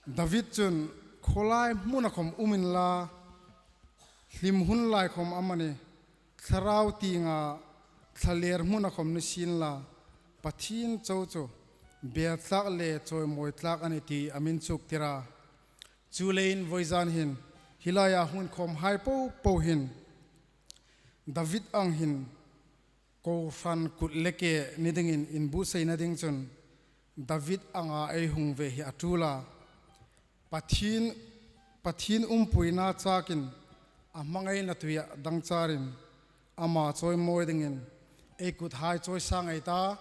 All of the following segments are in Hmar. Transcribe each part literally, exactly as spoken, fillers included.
David chun, khawlai hmuna khawm um inla, hlim hun lai khawm amani, thlarau tienga thlalêr hmuna khawm ni sienla, Pathien chau chu bêl tlâk le chawimawi tlâk a nih ti a mi inchuktir a. Chuleiin vawizan hin, hi laia hung inkhawmhai po po hin, David ang hin, kohran kut le ke ni dingin inbuotsaina ding chun, David anga ei hung ve hi a ṭûl a. Pathien, Pathien umpuina châkin a hmangaina tuia dangchârin ama chawimawi dingin ei kuthai chawisâng ei ta,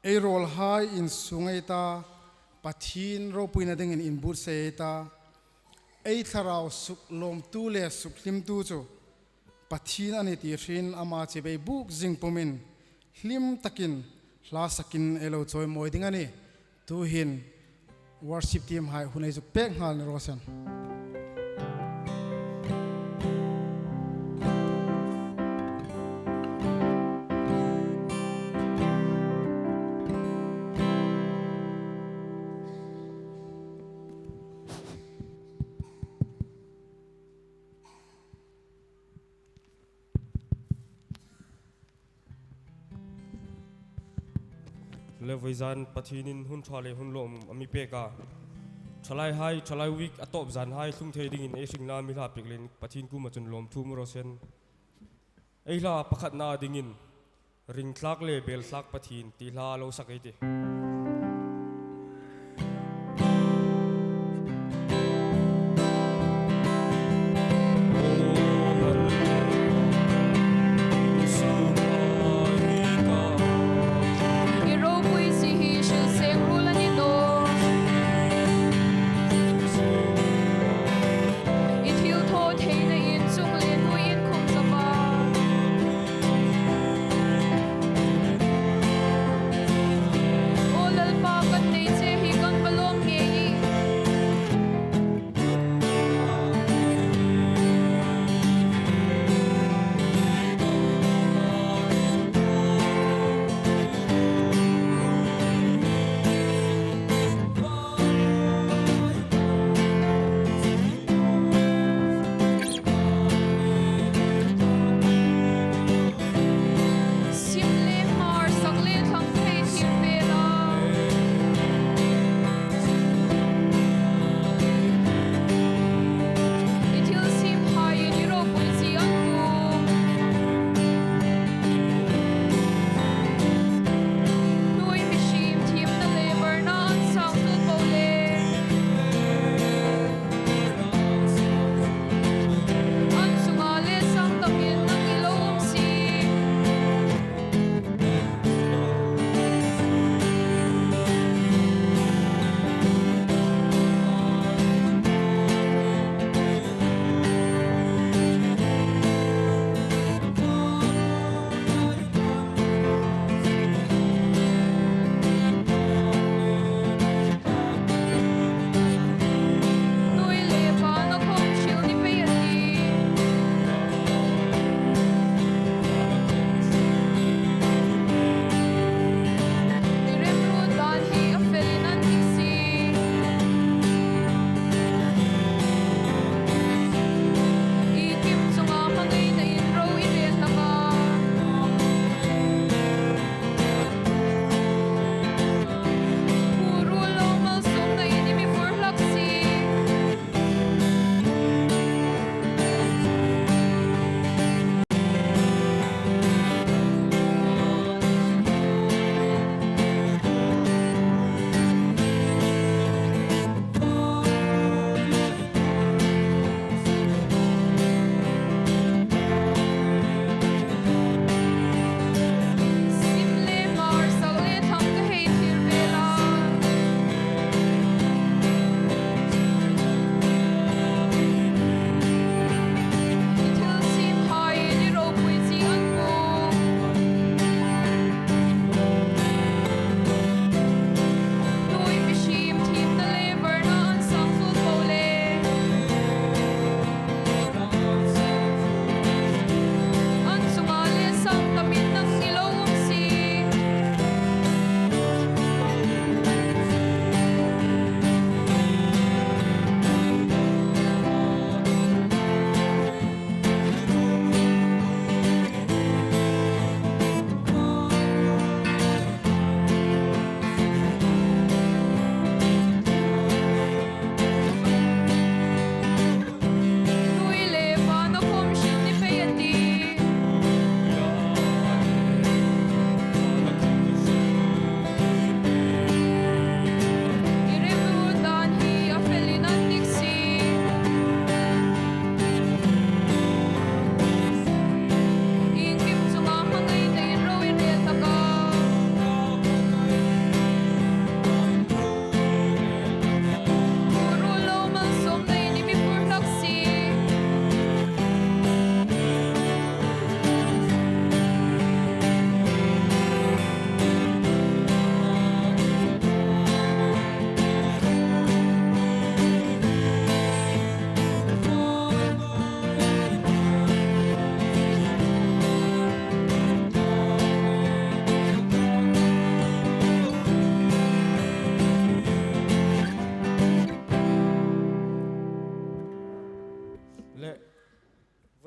ei râwlhai insûng ei ta, Pathien ropuina dingin inbuotsai ei ta. Ei thlarau suklâwmtu le sukhlimtu chu Pathien a nih ti hriin ama chibai bûk zing pumin hlim takin hla sakin ei lo chawimawi ding a nih. Tuhin worship teamhai hun ei zuk pêk nghâl ni raw seh. Le vawizan Pathienin hun ṭha le hun lawm a mi pêk a. Ṭhalaihai, Ṭhalai Week a tawp zanhai tlung thei dingin ei hringna mi hla pêk leiin Pathien kuoma chun lawmthu um raw seh. Ei hla pakhatna dingin, Ring tlâk le bêl tlâk Pathien ti hla lo sak ei tih. I ropui si hi hrilseng ruol a ni nawh. I thilthawtheina in chung le hnuoi in khum chawpa. Aw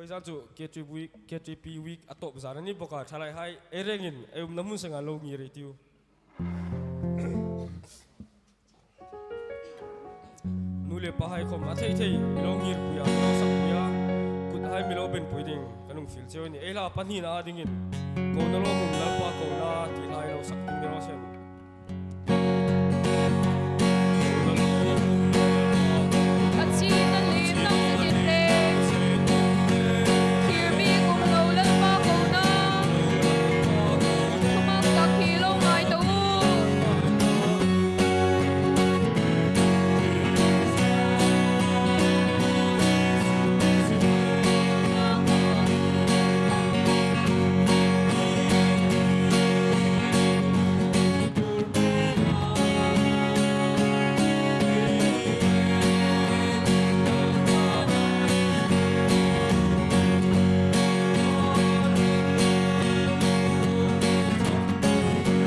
Vawisun chu K T P week, K T P week a tawp zan a ni bawk a, ṭhalaihai ei rengin ei umna hmun sengah lo ngir ei tiu. Nu le pahai khawm a thei thei mi lo ngirpui a, mi lo sakpui a, kuthai mi lo benpui ding kan hung fiel cheu a nih. Ei hla pahnina dingin, kona lo hung, Lalpa kona ti hla ei lo sak ding ni raw se. A china lim lam zetin le, thir mi kum lo Lalpa kona, thuhmang tak hi lo ngai ta u.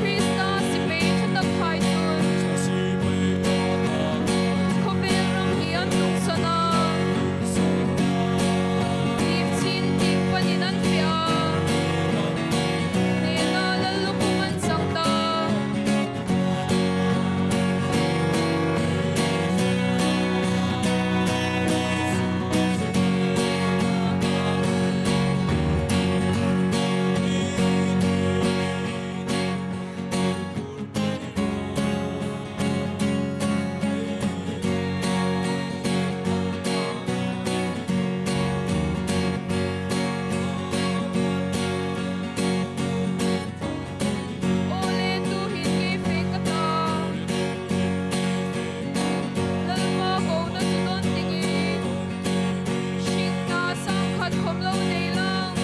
Krista sipei ṭha tak hai chun khawvel ram hi an tlungsan a, lim chin ding panin an fe a, nena lal lukhum an chang ta. Aw le, tuhin kei fe ka ta. Lalpa kona chu dawn dingin, hringna sang khat khawm lo nei lang,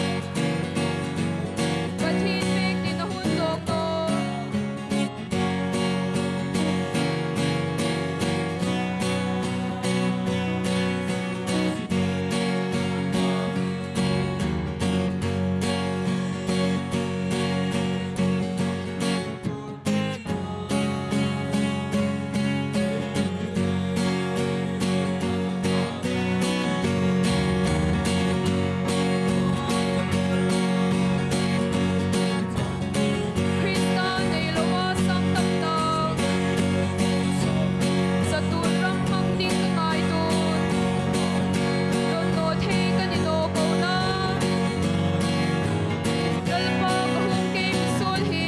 Pathien bek tina hun dawk naw. Krista nei loa sang tam tak, chatuon ram hmang ding ka ngaituo, dawn naw thei ka ni naw kona. Lalpa, ka hung kei mi suol hi.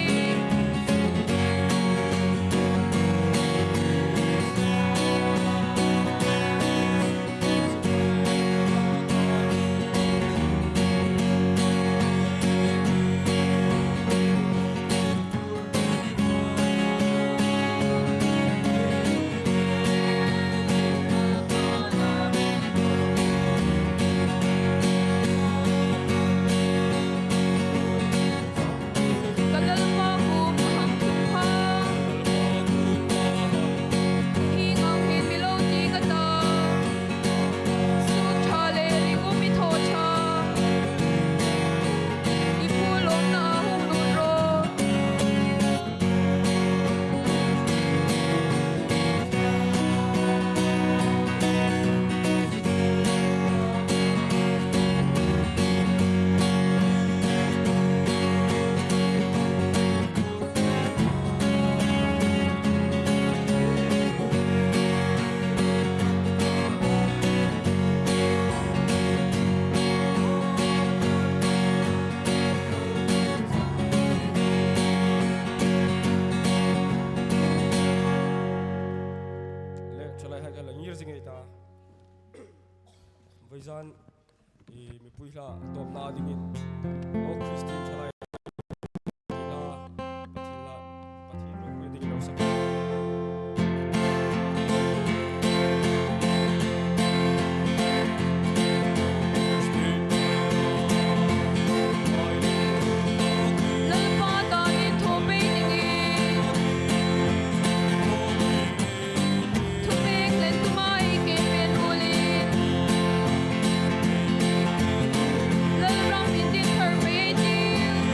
Ka Lalpa kuoma hang thupha, hieng ang hin mi lo ti ka ta. Sut ṭha le ringum i thaw ṭha, i phûl lawmna hung lut rawh. Le, ṭhalaihai kha la ngir zing ei ta. Vawizan, i mipui hla tawpna dingin, aw Kristien ṭhalai hla, Pathien hla, Pathien ropui dingin lo sak. Lalpa ta ni thaw pei dingin, thupek len tuma i ke pen ulin, Lal ram indin thar pei ding.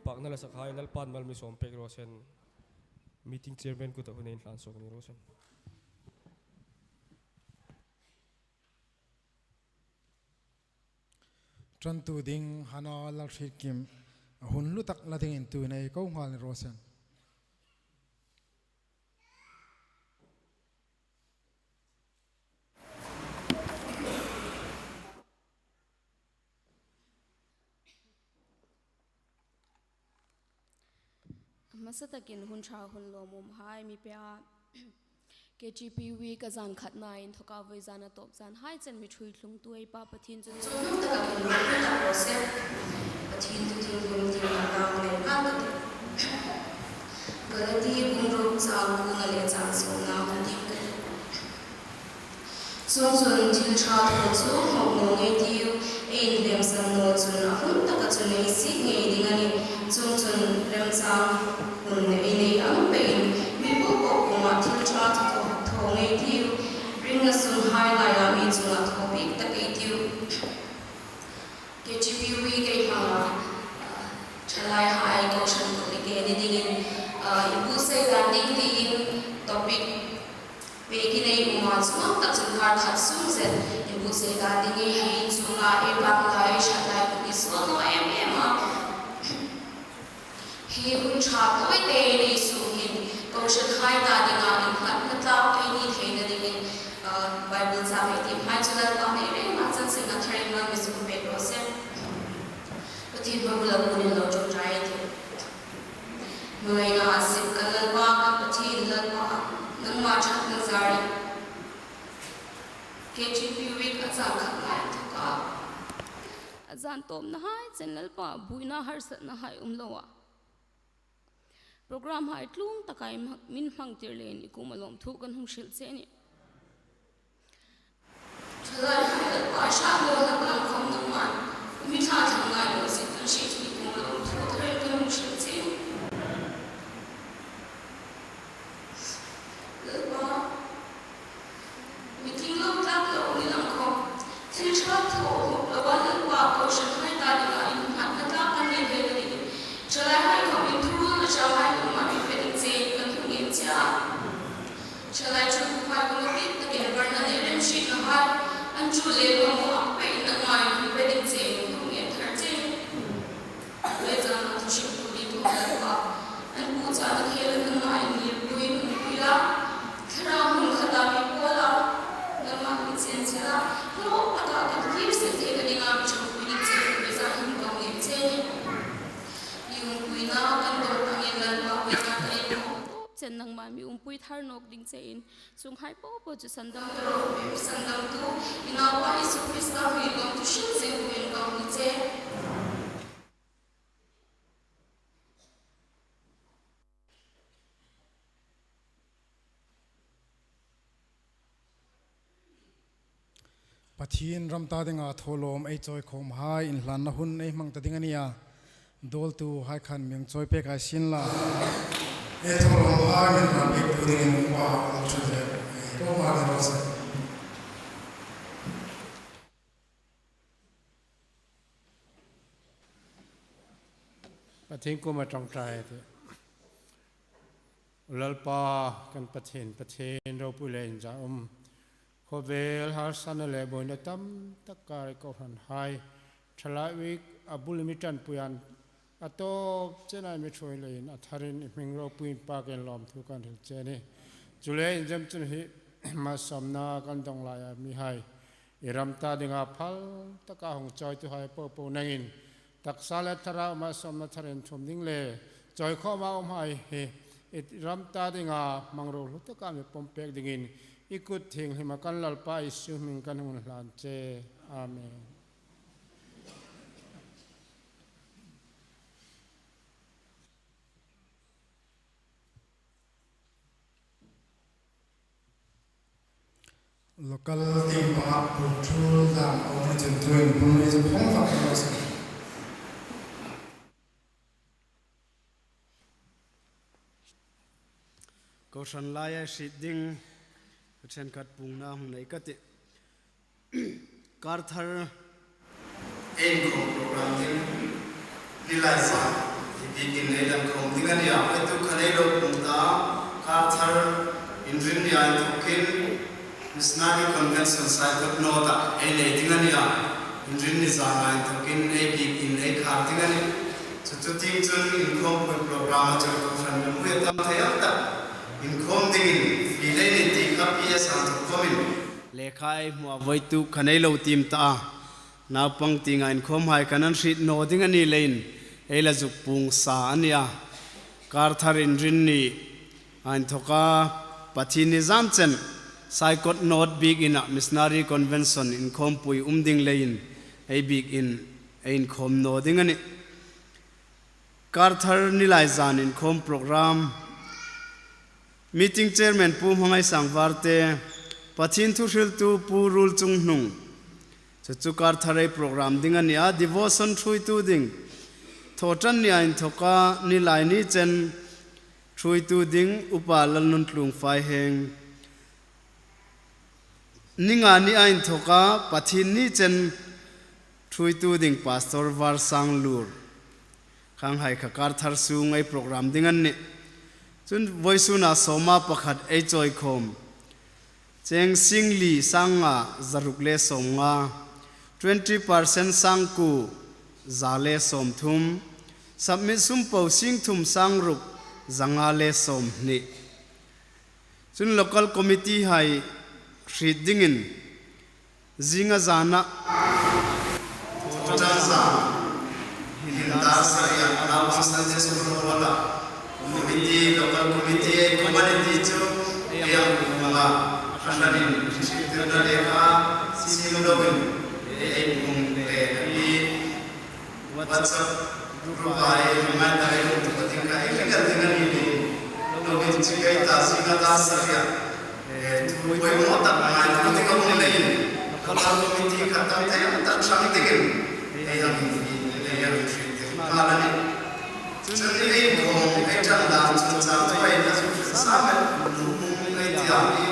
Pakna la sakhai Lalpan mal mi sawm pek raw se. Meeting chairman kuta hun ei hlan sawk ni raw se. Ṭantu ding Hana Lalhrietkim, a hun hlu tak la dingin tuin ei ko nghal ni raw se. Hmasa takin hun ṭha hun lawmumhai mi pea, K G P Week a zan khatna inthoka vawizan a tawp zanhai chen mi ṭhuoitlungtu ei Pa Pathien chu hnam taka kan ropui tak raw se. Pathien thu thienghlim ding a tang lei ngal ka tih. Galati bung ruk chang kuona le chang sawmna hung tiem ka tih. Chuongchun thil ṭha thaw chu hmawk naw ngei ei tiu, ei inhlêmsan naw chun a hun taka chun ei sik ngei ding a nih. Chuongchun remchang hun ei nei ang peiin mi po po kuoma thil ṭha thaw, thaw ngei ei tiu, ringna sunghai laia mi chunga thaw bik tak ei tiu. K G P Week ei hmang a, ṭhalaihai kohran kuoma ke ni dingin, ah, inbuotsai dan ding tiin topic pekin ei um a, chuong tak chun kar khat sung zet inbuotsai dan ding ei hei chunga ei bang lai, ei ṭhalai kuoma suol naw em em a. Hi hun ṭha tawite ei nei sung hin kohranhai ta dinga innghatna tlak ei ni theina dingin, ah, Bible chang ei tiemhai chu Lalpan ei rengin chanchin a tharin mal mi sung pek raw se. Pathien hmabula kunin lo ṭawngṭai ei tih. Hmangaina a sip kan Lalpa, kan Pathien Lalpa, nangma ṭhatna zarin K G P Week a zan khatna inthoka, a zan tawpnahai chen Lalpa, buoina harsatnahai um loa, programhai tlung taka mi hmang, mi hmangtir leiin i kuoma lawmthu kan hung hril che a nih. Ṭhalaihai Lalpa, hrât naw hlak lang khawm nangman mi ṭha thang ngai lo si kan hriet hi i kuoma lawmthu tharin kan hung hril che a nih. Lalpa, meeting lo tlak lo ni lang khawm, thil ṭha thaw hmawk loa Lalpa, kohranhai ta dinga innghatna tlak kan nei theina dingin, ṭhalaihai khawmin thuruolna ṭhahai nangman mi pe ding chein kan hung ngen che a. Ṭhalai ṭhuoipuhai kuoma bik takin varna le remhrietnahai an ṭul le mamaw ang peiin nangman mi pe ding chein kan hung ngen thar che a nih. Vawizana thu hriettu ding khawm Lalpa, an pu chana khêl nangman inngirpui, inpuia, thlarau hmun khata mi pawla nangman mi chen chela, hlawk taka kan kir seng theina dinga mi ṭhangpui ding chein vawizan hin kan ngen che a nih. I umpuina kan dawng angin Lalpa, vawizan kan inkhawm tawp chen nangman mi umpui thar nawk ding chein, chuonghai popo chu sandam, sandamtu i Naupa Isu Krista hmingin kan thu hrilzingpuin kan ni che. Pathien ram ta dinga thawlawm ei chawikhawmhai inhlanna hun ei hmang ta ding a nih a. Dawltuhai khan mi hang chawi pek ei sien la. Ei thawlawmhai mi hang pektu dingin Upa Lalṭhunzep, ei ko nghal ni raw se. Pathien kuoma ṭawngṭai ei tih. Lalpa kan Pathien, Pathien ropui le inzaum, khawvel harsatna le buoina tam tak kara kohranhai, Ṭhalai Week a bula mi ṭanpuiin a tawp chena mi ṭhuoi leiin a tharin i hming ropui inpakin lawmthu kan hril che a nih. Chuleiin zem chun hi malsawmna kan dawng laia mihai, i ram ta dinga phal taka hung chawituhai popo nangin, taksa le thlarau malsawmna tharin thuom ding le chawikhawma umhai hi i ram ta dinga hmangruo hlu taka mi pawm pek dingin i kut thienghlima kan Lalpa Isu hmingin kan hung hlan che. Amen. Local team panga Pu Thul Dam, Audit Team tuin hun ni chu phong fak lo se. Kohran laia hriet ding, ka ṭhenkhat puongna hung nei ka tih. Kar thar. Inkhawm program ding, Nilai Zan, hi Biekin ei la inkhawm ding a nih a, ei tu kha ei lo pung ta, Karthar Inrinni a inthokin Missionary Convention Saikot North-a ei nei ding a nih a, Inrinni zana inthokin ei biekin ei khar ding a nih. Chu chu tieng chun inkhawmpui program-a chun kohran mipui a tam thei ang tak inkhawm dingin fiel ei nih ti kha P S a inthok khawmin lekha ei hmu a, voituk khan ei lo tiem ta a. Naupang tienga inkhawmhai khan an hriet naw ding a ni leiin ei la zuk puong sa a nih a. Karthar Inrinni a inthoka Pathienni zan chen Saikot North biekina Missionary Convention inkhawmpui um ding leiin ei biekin ei inkhawm naw ding a nih. Karthar nilai zan inkhawm program. Meeting Chairman Pu Hmangaisang Varte, Pathien thuhriltu Pu Rulchunghnung. Chu chu Karthar ei program ding a nih a, devotion ṭhuoitu ding. Thawṭanni a inthoka nilai ni chen ṭhuoitu ding Upa Lalnuntluong Faiheng. Ningani a inthoka Pathienni chen ṭhuoitu ding Pastor Varsanglur. Khanghai kha Karthar sung ei program ding an nih. Chun voisuna sawma pakhat ei chawikhawm. Cheng singli sanga zaruk le sawmnga, twenty percent sangkuo za le sawmthum, submit sum po singthum sangruk zanga le sawmhni. Chun local committee hai hriet dingin zinga zana Thawṭanzan hin dar sariah Naupang Sunday School Hall-a committee, local committee ei committee chu ei ang pung a, hranin hriettirna lekha siem loin ei pung le hi WhatsApp group-a ei reminder ei hung tuk ding kha ei hriet ding a ni leiin lo inchik ei ta, zinga dar sariah. Eh, thu poimaw tak ngaituo ding a um leiin, local committee kha tam thei ang tak ṭhang dingin ei ang infiel, ei ang infiel ding nghal a nih. Chun ei inkhawm ei ṭan dan chungchang chu ei na sa met um ei ti a hi,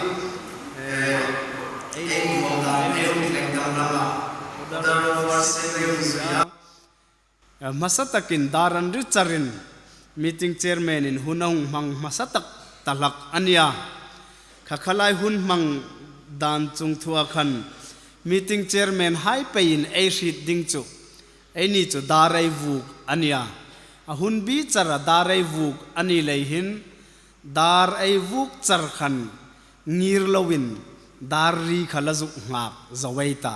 eh, ei inkhawm dan ei um thleng dam lama order of worship ei um zui a. Eh, hmasa takin dar an ri charin meeting chairman-in hun a hung hmang hmasa tak ta hlak a nih a. Kha khalai hun hmang dan chung thua khan meeting chairman hai peiin ei hriet ding chu, eini chu dar ei vuok a nih a. A hun bi chara dar ei vuok a ni lei hin, dar ei vuok char khan ngir loin dar ri kha la zuk nghak zo ei ta.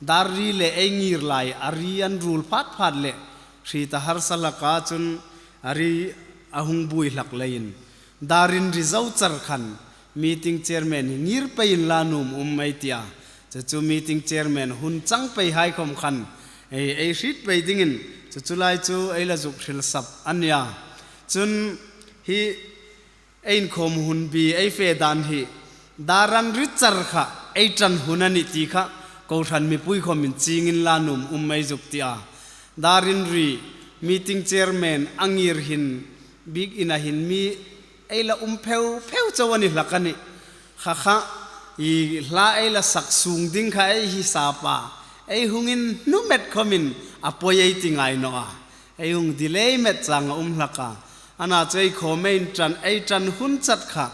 Dar ri le ei ngir lai a ri an ruol phat phat le hriet a harsa hlak a, chun a ri a hung buoi hlak leiin darin ri zo char khan meeting chairman hi ngir peiin la nuom um ei ti a. Chu chu meeting chairman hun chang pei hai khawm khan ei, ei hriet pei dingin chu chu lai chu ei la zuk hril sap a nih a. Chun hi ei inkhawm hun bi ei fe dan hi dar an ri char kha ei ṭan hun a nih ti kha kohran mipui khawmin chiengin la nuom um ei zuk ti a. Darin ri meeting chairman a ngir hin biekina hin mi ei la um pheu pheu chau a ni hlak a nih. Kha kha i hla ei la sak sung ding kha ei hisap a, ei hung inhnu met khawmin a poi ei ti ngai naw a. Ei hung delay met chang a um hlak a. Ana chu ei khawm ei ṭan, ei ṭan hun chat kha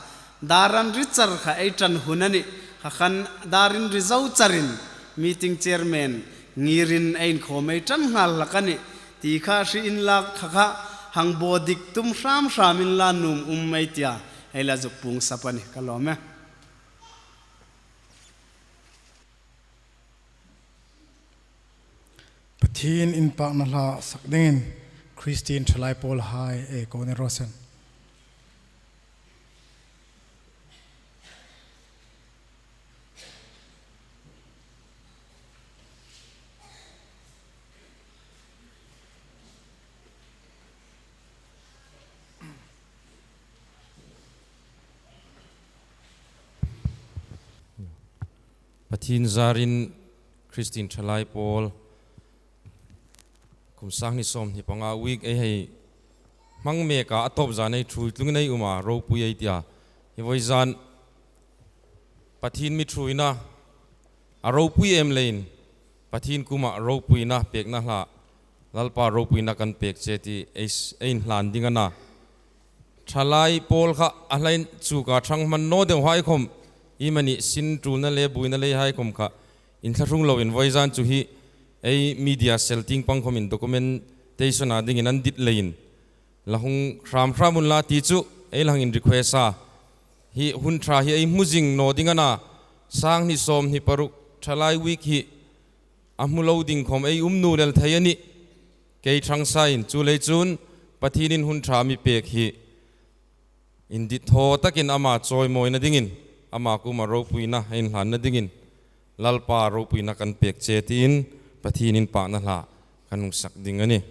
dar an ri char kha ei ṭan hun a nih. Kha khan darin ri zo charin meeting chairman ngirin ei inkhawm ei ṭan nghal hlak a nih ti kha hre inla, kha kha hang bo dik tum hram hramin la nuom um ei ti a, ei la zuk puong sap a nih ka lawm e. Pathien inpakna hla sak dingin Christian Thalai Pawl hai ei ko ni raw se. Pathien zarin Christian Thalai Pawl kum sang hni sawmhni panga week ei hei hmang mek a, a tawp zan ei ṭhuoi tlungin ei um a, ropui ei ti a. Hi voi zan Pathien mi ṭhuoina a ropui em leiin Pathien kuoma ropuina pekna hla Lalpa ropuina kan pek che ti ei s-, ei inhlan ding a na. Thalai pawl kha a hlain chuka ṭhang hman naw deu hai khom, iemani sin tulna le buoina lei hai khom kha, inthlahrung loin vawizan chu hi ei media cell tieng pang khomin documentation-a dingin an dit leiin la hung hram hram unla ti chu ei la hang inrequest a. Hi hun ṭha hi ei hmu zing naw ding a na, sanghni sawmhni paruk Thalai Week hi a hmu lo ding khom ei um naw lel thei a nih. Kei ṭhang sain chu lei chun Pathienin hun ṭha mi pek hi indit thaw takin ama chawimawina dingin, ama kuoma ropuina ei inhlanna dingin Lalpa ropuina kan pek che tiin Pathien inpakna hla kan hung sak ding a nih.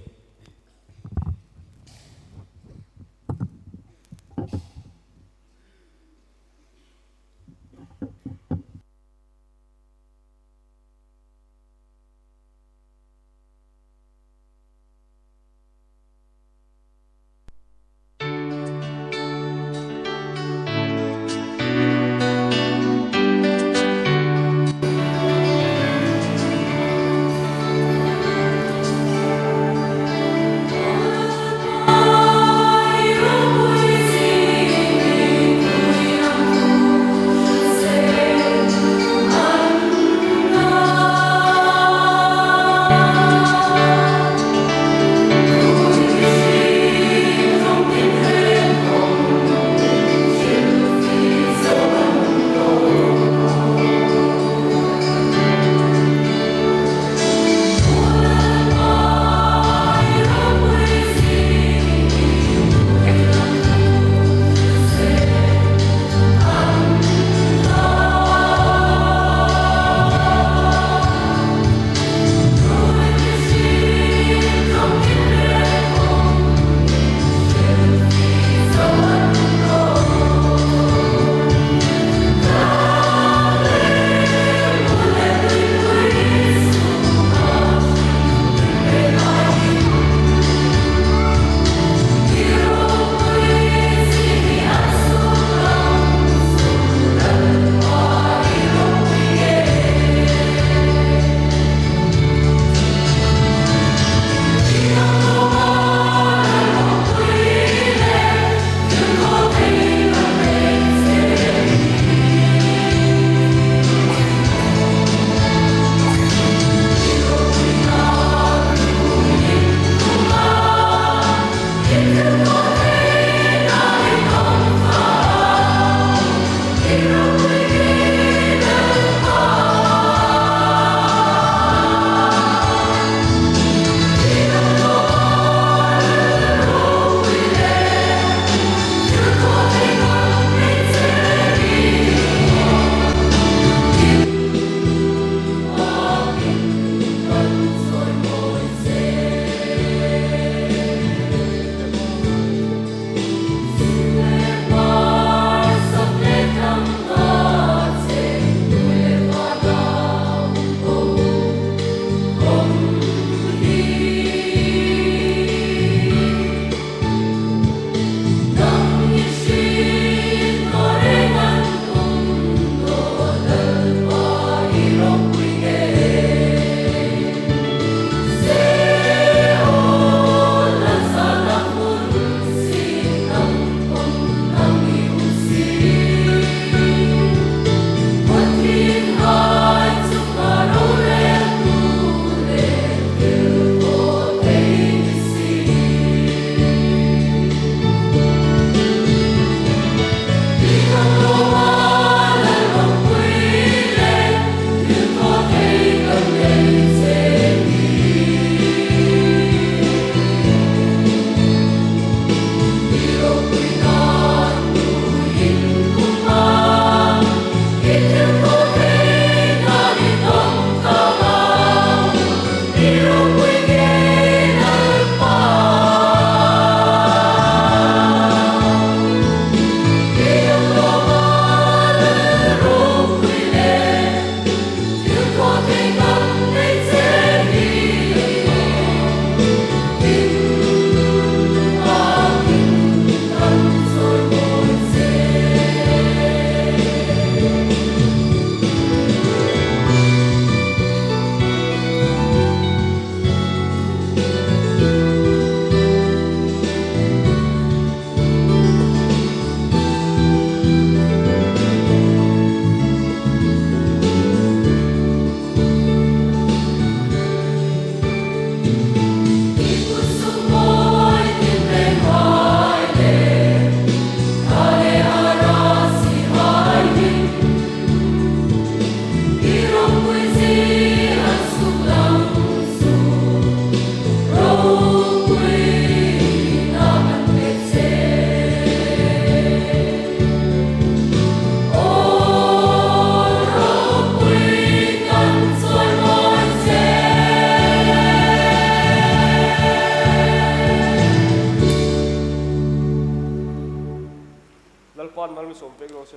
Pan mal mi sawm pek raw se.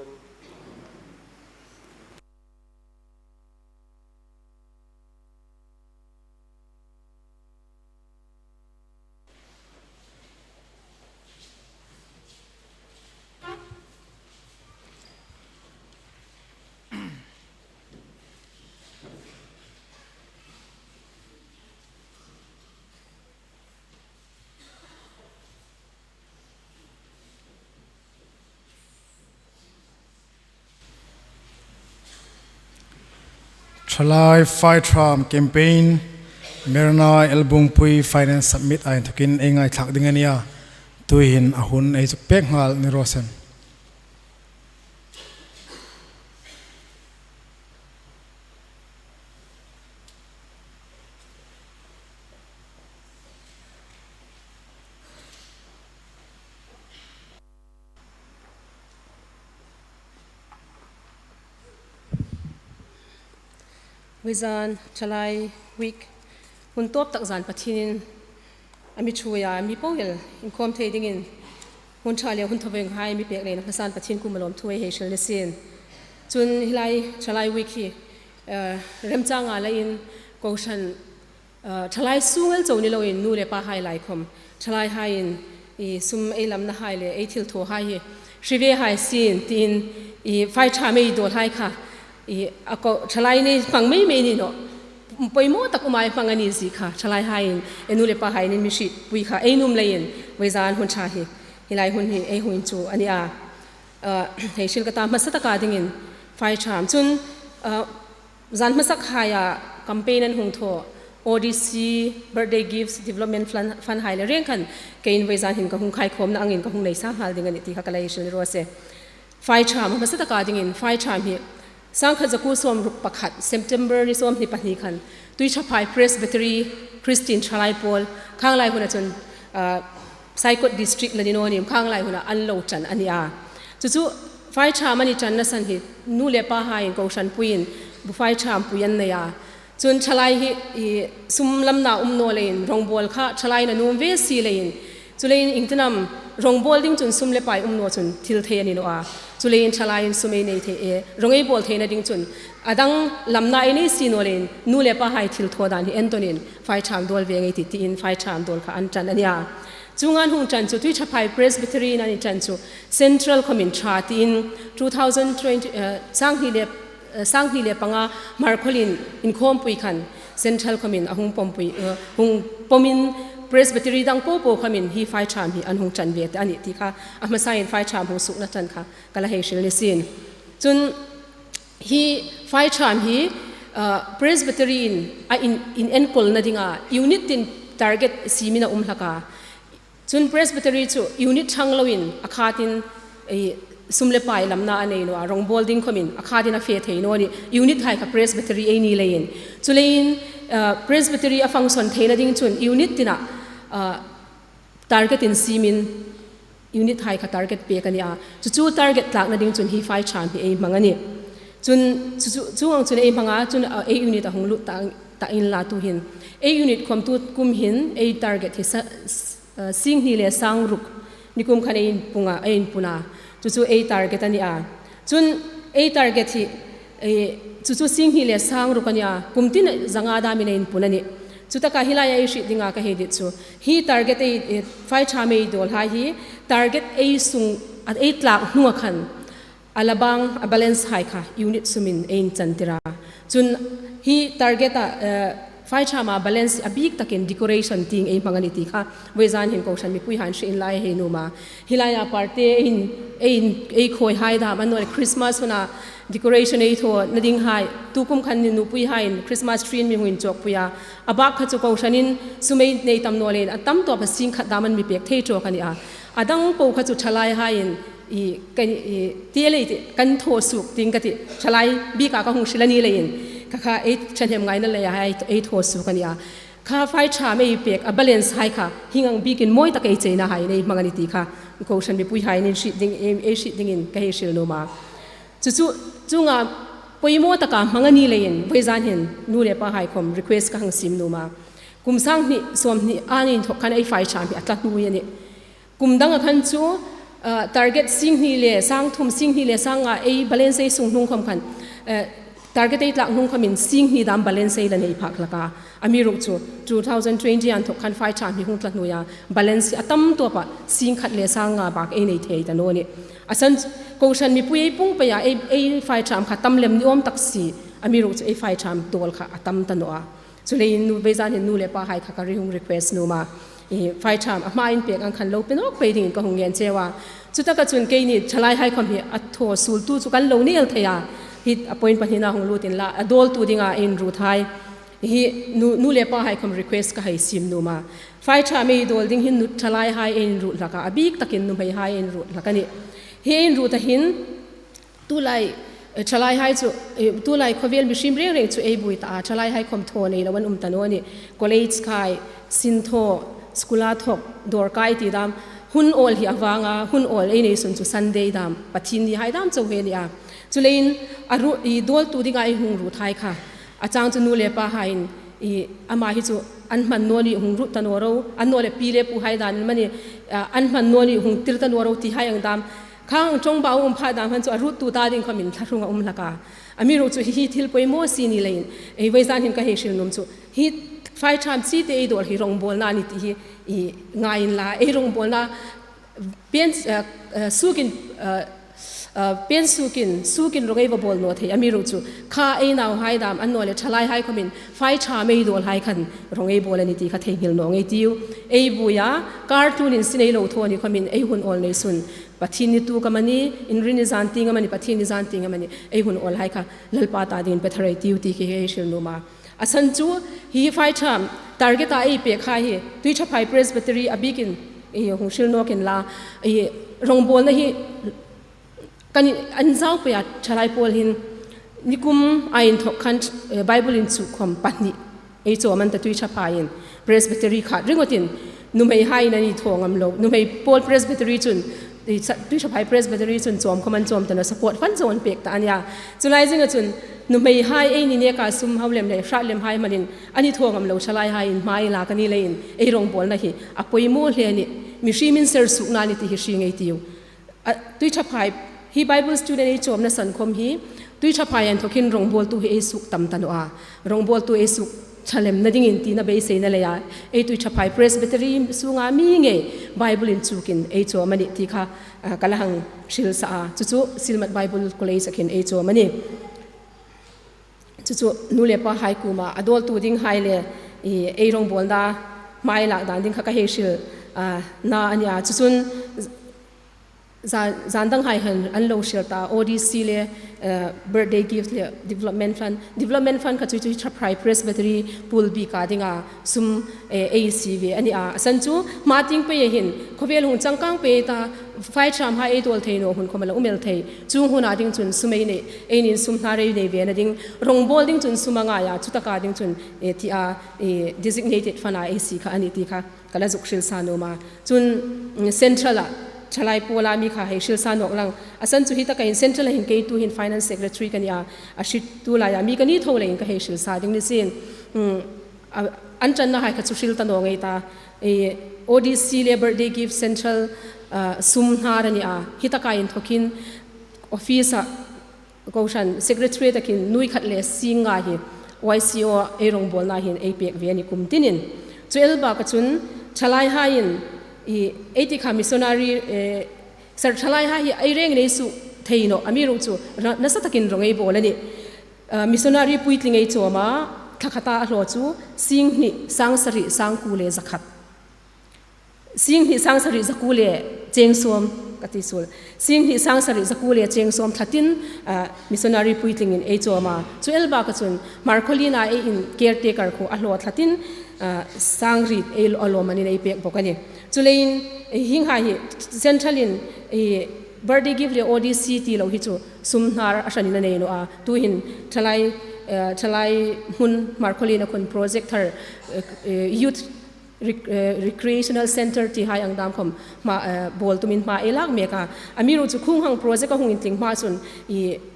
Thalai Fai Tham campaign, Merna Elbungpui Finance Summit a inthokin ei ngaithlak ding a nih a. Tuhin a hun ei zuk pek nghal ni raw se. Vawizan Thalai Week hun tawp tak zan Pathienin a mi ṭhuoi a, mi po el inkhawm thei dingin hun ṭha le hun thawvenghai mi pek leiin a hmasan Pathien kuoma lawmthu ei hei hril ni sien. Chun hi lai Thalai Week hi, eh, remchanga leiin kohran, eh, thalai sung el chau ni loin nu le pahai lai khawm, thalaihaiin i sum ei lamnahai le ei thilthawhai hi hriet ve hai sien tiin i fai tham ei dawlhai kha i a ko thalai nei hmang mei mei ni naw, poimaw tak um ei hmang a ni zie kha thalaihaiin e nu le pahaiin mi hrietpui kha ei nuom leiin vawizan hun ṭha hi, hi lai hun hi ei hung inchuh a nih a. Ah, hei hril ka ta hmasa taka dingin fai tham. Chun, ah, zan hmasahaia campaign an hung thaw, O D C, birthday gifts, development fund, fund hai le reng khan keiin vawizan hin ka hung khaikhawmna angin ka hung nei sa nghal ding a nih ti kha ka la hei hril ni raw se. Fai tham, hmasa taka dingin fai tham hi sangkhat zakuo sawmruk pakhat, September ni sawmhni pahni khan Tuiṭhaphai Presbytery Christian Thalai Pawl, khanglai huna chun, ah, Saikot District la ni naw nim khanglai huna an lo ṭan a nih a. Chu chu fai tham an ṭanna san hi nu le pahaiin kohranpuiin bu fai thampui an nei a. Chun thalai hi i sum lamna um naw leiin rawngbawl kha thalain a nuom ve si leiin, chuleiin iengtin am rawngbawl ding chun sum le pai um naw chun thil thei a ni naw a. Chuleiin thalaiin sum ei nei thei e, rawng ei bawl theina ding chun a dang lamna ei nei si naw leiin nu le pahai thilthaw dan hi entawnin fai tham dawl ve ngei ei tih tiin fai tham dawl kha an ṭan a nih a. Chuong an hung ṭan chu Tuiṭhaphai Presbytery-in an ṭan chu Central khawmin ṭha tiin two thousand twenty, eh, sanghni le, eh, sanghni le panga Hmarkhawlien inkhawmpui khan Central khawmin a hung pawmpui, eh, hung pawmin Presbytery dang popo khawmin hi fai tham hi an hung ṭan ve ta a nih ti kha a hmasain fai tham hung sukna ṭan kha ka la hei hril ni sien. Chun hi fai tham hi, ah, Presbytery-in a in, inenkawlna dinga unit tin target siemin a um hlak a. Chun Presbytery chu unit ṭhang loin a khatin ei sum le pai lamna a nei naw a, rawngbawl ding khawmin a khatin a fe thei naw a nih. Unit hai kha Presbytery ei ni leiin. Chuleiin, ah, Presbytery a function theina ding chun unit tina, ah, target insiemin unit hai kha target pek a nih a. Chu chu target tlakna ding chun hi fai tham hi ei hmang a nih. Chun chu, chu, chuong ang chun ei hmang a, chun, ah, ei unit a hung lut ta, ta inla tuhin. Ei unit khawm tu kum hin ei target hi sa, s-, ah, singhni le sangruk ni kum khan ei inpung a, ei inpun a. Chu chu ei target a nih a. Chun ei target hi, eh, chu chu singhni le sangruk a nih a, kum tin zanga damin ei inpun a nih. Chutaka hi laia ei hriet dinga ka hei dit chu, hi target ei, eh, fai tham ei dawlhai hi target ei sung, a, ei tlak hnunga khan a la bang, a balance hai kha unit sumin ei inchantir a. Chun hi target-a, eh, fai thama balance a bik takin decoration tieng ei hmang a nih ti kha vawizan hin kohran mipuihaiin hriet inla ei hei nuom a. Hi laia party ei in, ei in, ei khawihai dam a ni naw leh Christmas huna decoration ei thawna dinghai, tu kum khan nupuihaiin Christmas tree-in mi hung inchawkpui a. A bak kha chu kohranin sum ei nei tam naw leiin a tam tawpa sing khat dam an mi pek thei tawk a nih a. A dang po kha chu thalaihaiin i, kan, i, ti a lei ti, kan thaw suok tieng ka ti, thalai bika ka hung hril a ni leiin, kha kha ei ṭhahnem ngaina leia hai ei thaw suok a nih a. Kha fai tham ei pek a balance hai kha hieng ang bikin mawi tak ei cheina hai ei hmang a nih ti kha kohran mipuihaiin hriet ding, ei, ei hriet dingin ka hei hril nuom a. Chu chu, chuonga poimaw taka hmang a ni leiin vawizan hin nu le pahai khawm request ka hang siem nuom a. Kum sanghni sawmhni a ni inthok khan ei fai tham hi a tla hnuoi a nih. Kum danga khan chu Target sing hni le sang thum, sing hni le sang nga ei balance ei sung hnung khawm khan target ei tlak hnung khawmin sing hni dam balance ei la nei phak hlak a. Amiruokchu two thousand twenty a inthok khan fai ṭham hi hung tla hnuoia balance hi a tam tawpa sing khat le sang nga bak ei nei thei ta naw nih. A san kohran mipui ei pung peia ei fai ṭham kha tam lem ni awm tak si. Amiruokchu ei fai ṭham dawl kha a tam ta naw a. Chuleiin nu, vawizan hin nu le pahai kha ka ri hung request nuom a, fai ṭham a hmain pek ang khan lo pe nawk pei dingin ka hung ngen cheu a. Chutaka chun keini ṭhalaihai khawm hi a thaw suoltu chu kan lo ni el thei a. Hi a point pahnina hung lut inla, a dawltu dinga inruothai hi nu le pahai khawm request ka hei siem nuom a. Fai ṭham ei dawl ding hin nu ṭhalaihai inruot hlak a, a bik takin nuhmeihai inruot hlak a nih. Hi inruota hin tulai ṭhalaihai chu, tulai khawvel mihriem reng reng chu ei buoi ta a, ṭhalaihai khawm thaw nei lo an um ta naw nih. College kai, sin thaw, school a thawk, dawr kai ti dam, hun awl hi a vang a, hun awl ei nei sun chu Sunday dam, Pathienni hai dam chau hi a nih a. Chuleiin a ru, dawltu dinga ei hung ruothai kha a chang chu nu le pahaiin ama hi chu an hman naw ni hung ruot ta naw ro, annawleh pi le puhai dan mani an hman naw ni hung tir ta naw ro tihai ang dam. Khang ṭawngbau um pha dam han chu a ruottu ta ding khawmin thlahrung a um hlak a. Amiruokchu hi hi thil poimaw si ni leiin ei vawizan hin ka hei hril nuom chu hi fai ṭham chite ei dawl hi rongbawlna ni ti hi ngai inla, ei rongbawlna pen sukin, pen sukin, sukin rong ei va bawl naw thei. Amiruokchu kha ei nauhai dam annawleh ṭhalaihai khawmin fai ṭham ei dawlhai khan rong ei bawl a ni ti kha theinghil naw ngei tiu. Ei buoia kar tunin sin ei lo thaw ni khawmin ei hun awl nei sun Pathienni tuk amani, Inrinni zan tieng amani, Pathienni zan tieng amani, ei hun awlhai kha Lalpa ta dingin pe thar ei tiu ti hi hei hril nuom a. A san chu hi fai ṭham target a ei pek kha hi Tuiṭhaphai Presbytery a bikin hung hril nawk inla, rongbawlna hi kan inzau peia ṭhalai pawl hin nikum a inthok khan Bible inchuk khawm pahni ei chawm an ta Tuiṭhaphaiin. Presbytery khat ringawtin nuhmeihaiin an thaw ngam lo. Nuhmei pawl Presbytery chun, Tuiṭhaphai Presbytery chun chawm khawm an chawm ta naw, support fund chau an pek ta a nih a. Chu lai zinga chun nuhmeihai eini neka sum hau lem le hrat lemhai hmanin an thaw ngam lo ṭhalaihaiin hma ei lak a ni leiin ei rongbawlna hi a poimaw hle a nih. Mihriem inser suokna ni ti hi hre ngei tiu. Tuiṭhaphai hi Bible student ei chawmna san khawm hi Tuiṭhaphai a inthok hin rongbawltu hi ei suok tam ta naw a. Rongbawltu ei suok ṭha lem na dingin tina beiseina leia ei Tuiṭhaphai Presbytery sunga mi ngei Bible inchukin ei chawm a nih ti kha ka la hang hril sa a. Chu chu Silmat Bible College-a khin ei chawm a nih. Chu chu nu le pahai kuoma a dawltu dinghai le ei rongbawlna hma ei lak dan ding kha ka hei hril na a nih a. Chu chun zan danghai hin an lo hril ta, O D C le birthday gift le development fund. Development fund kha chu Tuiṭhaphai Presbytery pulpit-a dinga sum ei sie ve a nih a. A san chu hma tieng pei hin khawvel hung changkang pei ta, fai ṭhamhai ei dawl thei naw hun khawm a la um el thei. Chu huna ding chun sum ei nei, eini sum hnar ei nei ve na ding, rongbawl ding chun sum a ngai a, chu taka ding chun tia designated fund-a ei sie kha a nih ti kha ka la zuk hril sa nuom a. Chun central-a ṭhalai pawla mi kha hei hril sa nawk lang. A san chu hi taka hin central-a hin kei tu hin finance secretary ka nih a, a hriet tu laia mi ka ni tho leiin ka hei hril sa ding ni sien. An ṭanhai kha chu hril ta naw ngei ta. O D C le birthday gift central sum hnar a nih a. Hi taka inthok hin office-a kohran secretary takin nuoi khat le sing nga hi Y C O ei rongbawlna hin ei pek ve a nih kum tinin. Chu el baka chun ṭhalaihaiin ei ti kha missionary, sar ṭhalaihai hi ei rengin ei suok thei naw, amiruokchu nasa takin rong ei bawl a nih. Missionary puitling ei chawm a, thla khata a hlaw chu sing hni sang sari sang kuo le za khat. Sing hni sang sari za kuo le cheng sawm ka ti suol. Sing hni sang sari za kuo le cheng sawm thlatin missionary puitlingin ei chawm a. Chu el baka chun Marcolina ei in caretaker kha a hlaw thlatin sang riet ei lawm anin ei pek bawk a nih. Chuleiin hienghai hi central-in birthday gift le O D C ti lo hi chu sum hnar a hranin a nei naw a. Tuhin ṭhalai, ṭhalai hmun Marcolina khun project thar youth recreational center tihai ang dam khawm hma bawl tumin hma ei lak mek a. Amiruokchu khunghang project a hung intling hma chun,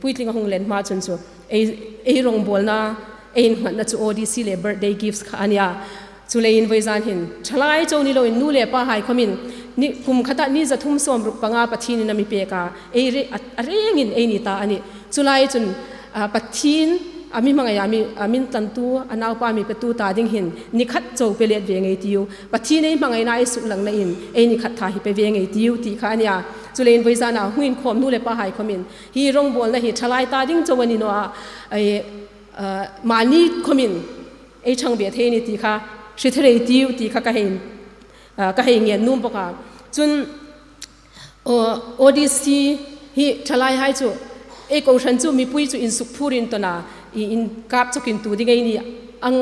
puitling a hung len hma chun chu ei rongbawlna, ei innghatna chu O D C le birthday gifts kha a nih a. Chuleiin vawizan hin ṭhalai chau ni loin nu le pahai khawmin Ni kum khata ni za thum sawmruk panga Pathienin a mi pek a, ei re-, a, a rengin ei ni ta a nih. Chu lai chun, a, Pathien a mi hmangaia mi, a min tlantu, a naupa mi petu ta ding hin, ni khat chau pe let ve ngei ei tiu. Pathien ei hmangaina ei suklangnain, ei ni khat tha hi pe ve ngei ei tiu, ti kha a nih a. Chuleiin vawizana hung inkhawm nu le pahai khomin, hi rongbawlna hi thalai ta ding chau a ni naw a, ei, a, mani khomin ei chang ve thei a nih ti kha, hre thei ei tiu ti kha ka hei, a, ka hei ngen nuom bawk a. Chun, o, O D C hi thalaihai chu, ei kohran chu mipui chu insukphurin tawna, i, inkap chawkin tu ding ei ni ang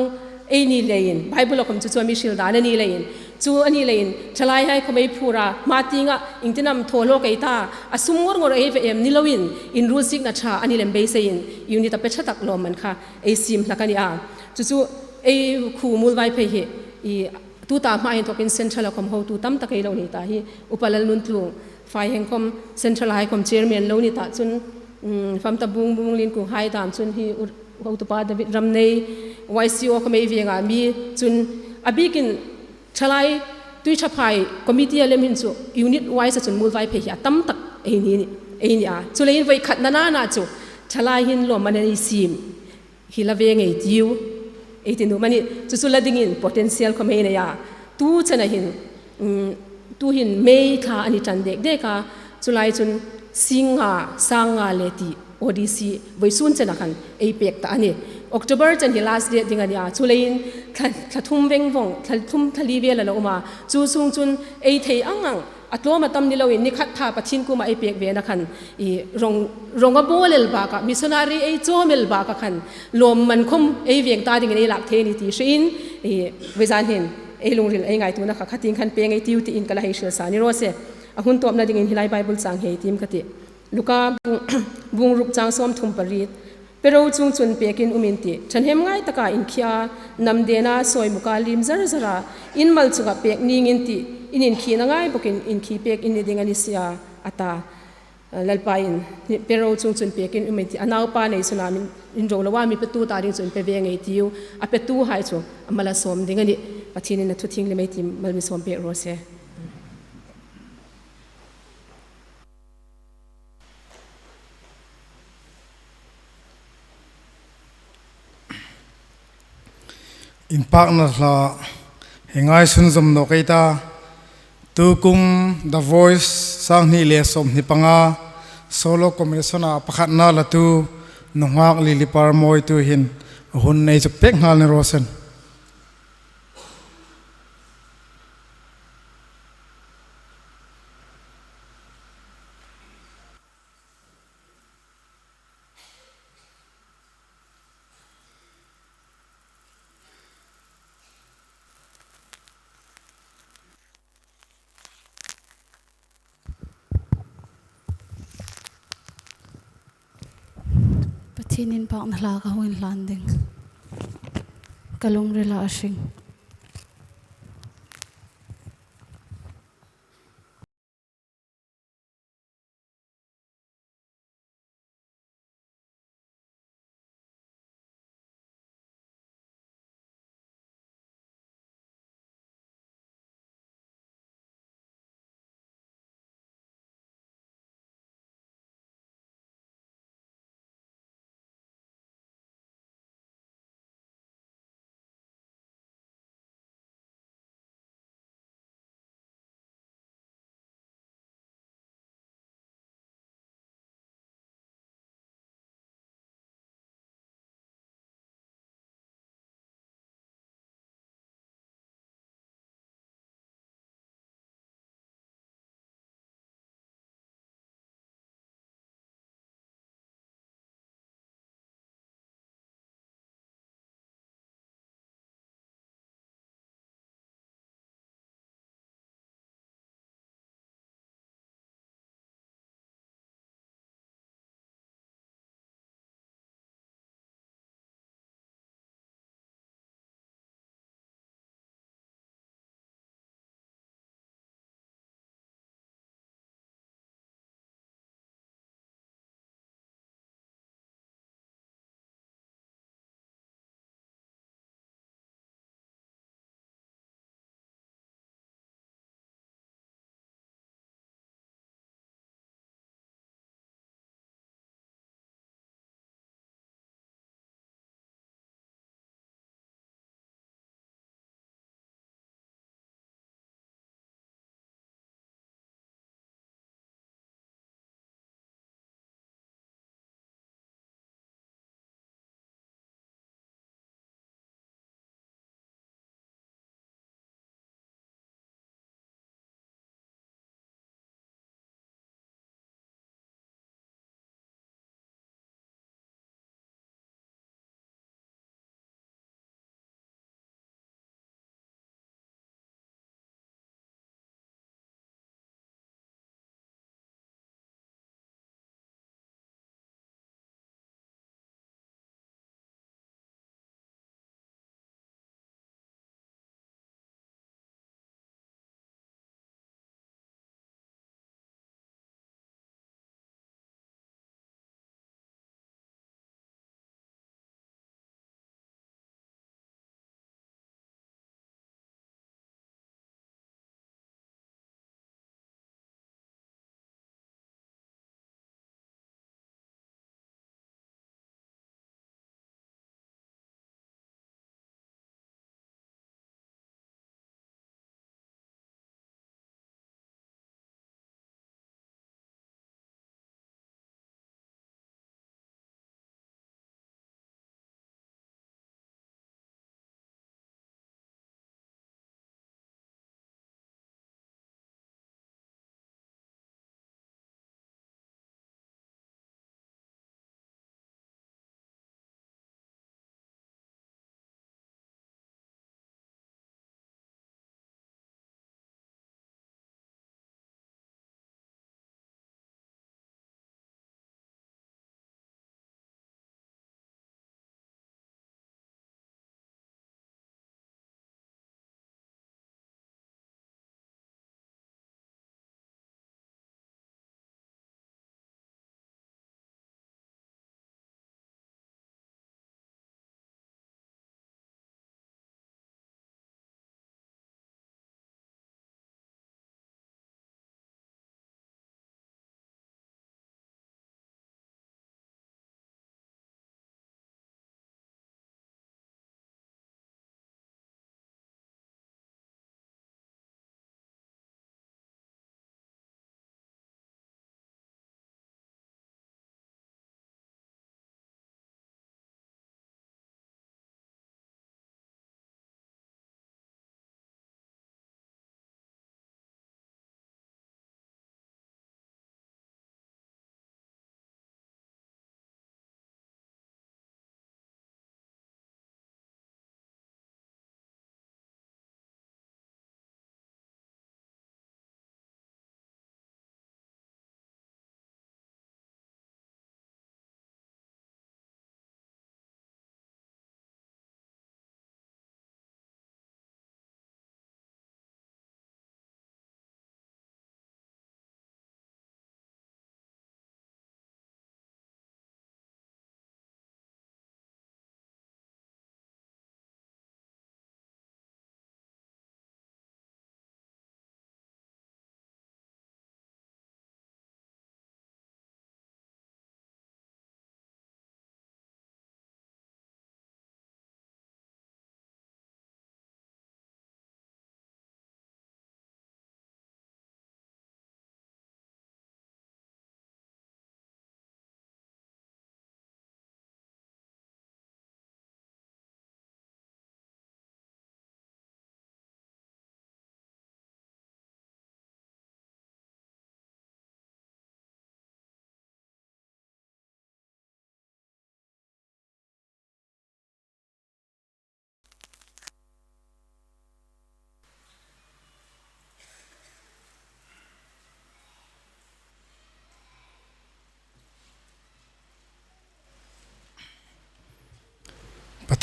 ei ni leiin, Bible-a khom chu chu a mi hril dan a ni leiin, chu a ni leiin, thalaihai khom ei phura, hma tienga, iengtin am thaw hlawk ei ta, a sum ngawr ngawr ei ve em ni loin, inrulsikna ṭha a ni lem beiseiin, unit-a pe ṭha tak lawmman kha ei siem hlak a nih a. Chu chu ei khuo Muolvaiphei hi, i, tuta hma inthokin Central-a khom hotu tam tak ei lo ni ta hi, Upa Lalnuntluong Faiheng khom Central-a hai khom chairman lo ni ta chun, um, Famtabung, Bunglien kuonghai dam chun hi u-, hotupa David Ramnei, Y C O khom ei venga mi chun a bikin thalai Tuiṭhaphai committee-a lem hin chu unit wise-a chun Muolvaiphei hi a tam tak ei ni, ei ni a. Chuleiin voi khat nana chu thalai hin lawmman ei siem hi la ve ngei ei tiu, ei ti nuom a nih. Chu chu la dingin potential khom ei nei a. Tu chena hin, um, tuhin May thla a ni ṭan dek dek a, chu lai chun sing nga, sang nga le ti O D C voisun chena khan ei pek ta a nih. October chen hi last date ding a nih a. Chuleiin thla, thla thum veng vong, thla thum thla li vel a la um a. Chu sung chun ei thei ang ang, a tlawm a tam ni loin, ni khat tha Pathien kuoma ei pek vena khan, i, rong, rong a bawl el baka, missionary ei chawm el baka khan, lawmman khom ei veng ta dingin ei lak thei a nih ti hrein, i, vawizan hin, ei lungril ei ngaituona kha, kha tieng khan pe ngei ei tiu tiin ka la hei hril sa ni raw se. A hun tawpna dingin hi lai Bible chang hei tiem ka tih. Luka bung, bung ruk chang sawmthum pariet. Pe ro chungchun pekin um in tih. Ṭhahnem ngai taka inkhia a, namdena sawimuka liem zar zara, in mal chunga pek ning in tih. In inkhina ngai bawkin inkhi pek in ni ding a ni si a, a ta. Lalpain, pe ro chungchun pekin um in tih. A naupa nei chun a min, in ro loa mi petu ta ding chun pe ve ngei ei tiu. A petuhai chu a mal a sawm ding a nih. Pathienin a thu thienghlim ei tiem mal mi sawm pek raw se. Inpakna hla hi ngaisun zom nawk ei ta. Tukum The Voice sanghni le sawmhni panga solo competition-a pakhatna latu nunghak Lily Parmawi tuhin a hun ei chuk pek nghal ni raw se. Pathien inpakna hla ka hung inhlan ding. Ka lungrila a hring.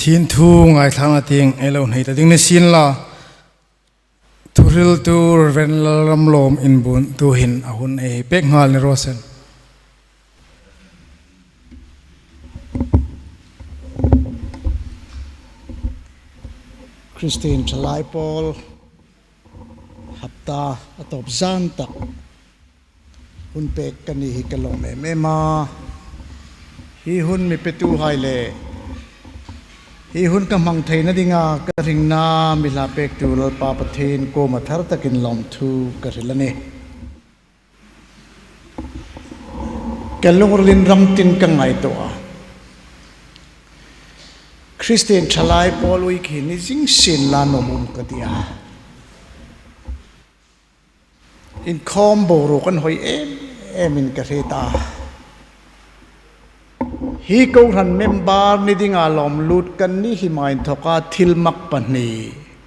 Pathien thu ngaithlakna tieng ei lo nei ta ding ni sien la, thuhriltu Reverend Lalramlawm inbuontu hin a hun ei pek nghal ni raw seh. Kristien Thalai Pawl hapta a tawp zan tak hun pek ka ni hi ka lawm em em a. Hi hun mi petuhai le hi hun ka hmang theina dinga ka ringna mi hla pektu Lalpa Pathien kuoma thar takin lawmthu ka hril a nih. Ka lungril ram tin ka ngaituo a. Kristien Thalai Pawl ui khi ni zing sien la nuom um ka ti a. Inkhawm boruok an hoi em em in ka hriet a. Hi kohran member ni dinga lawm lut kan ni hi ma inthoka thil mak pahni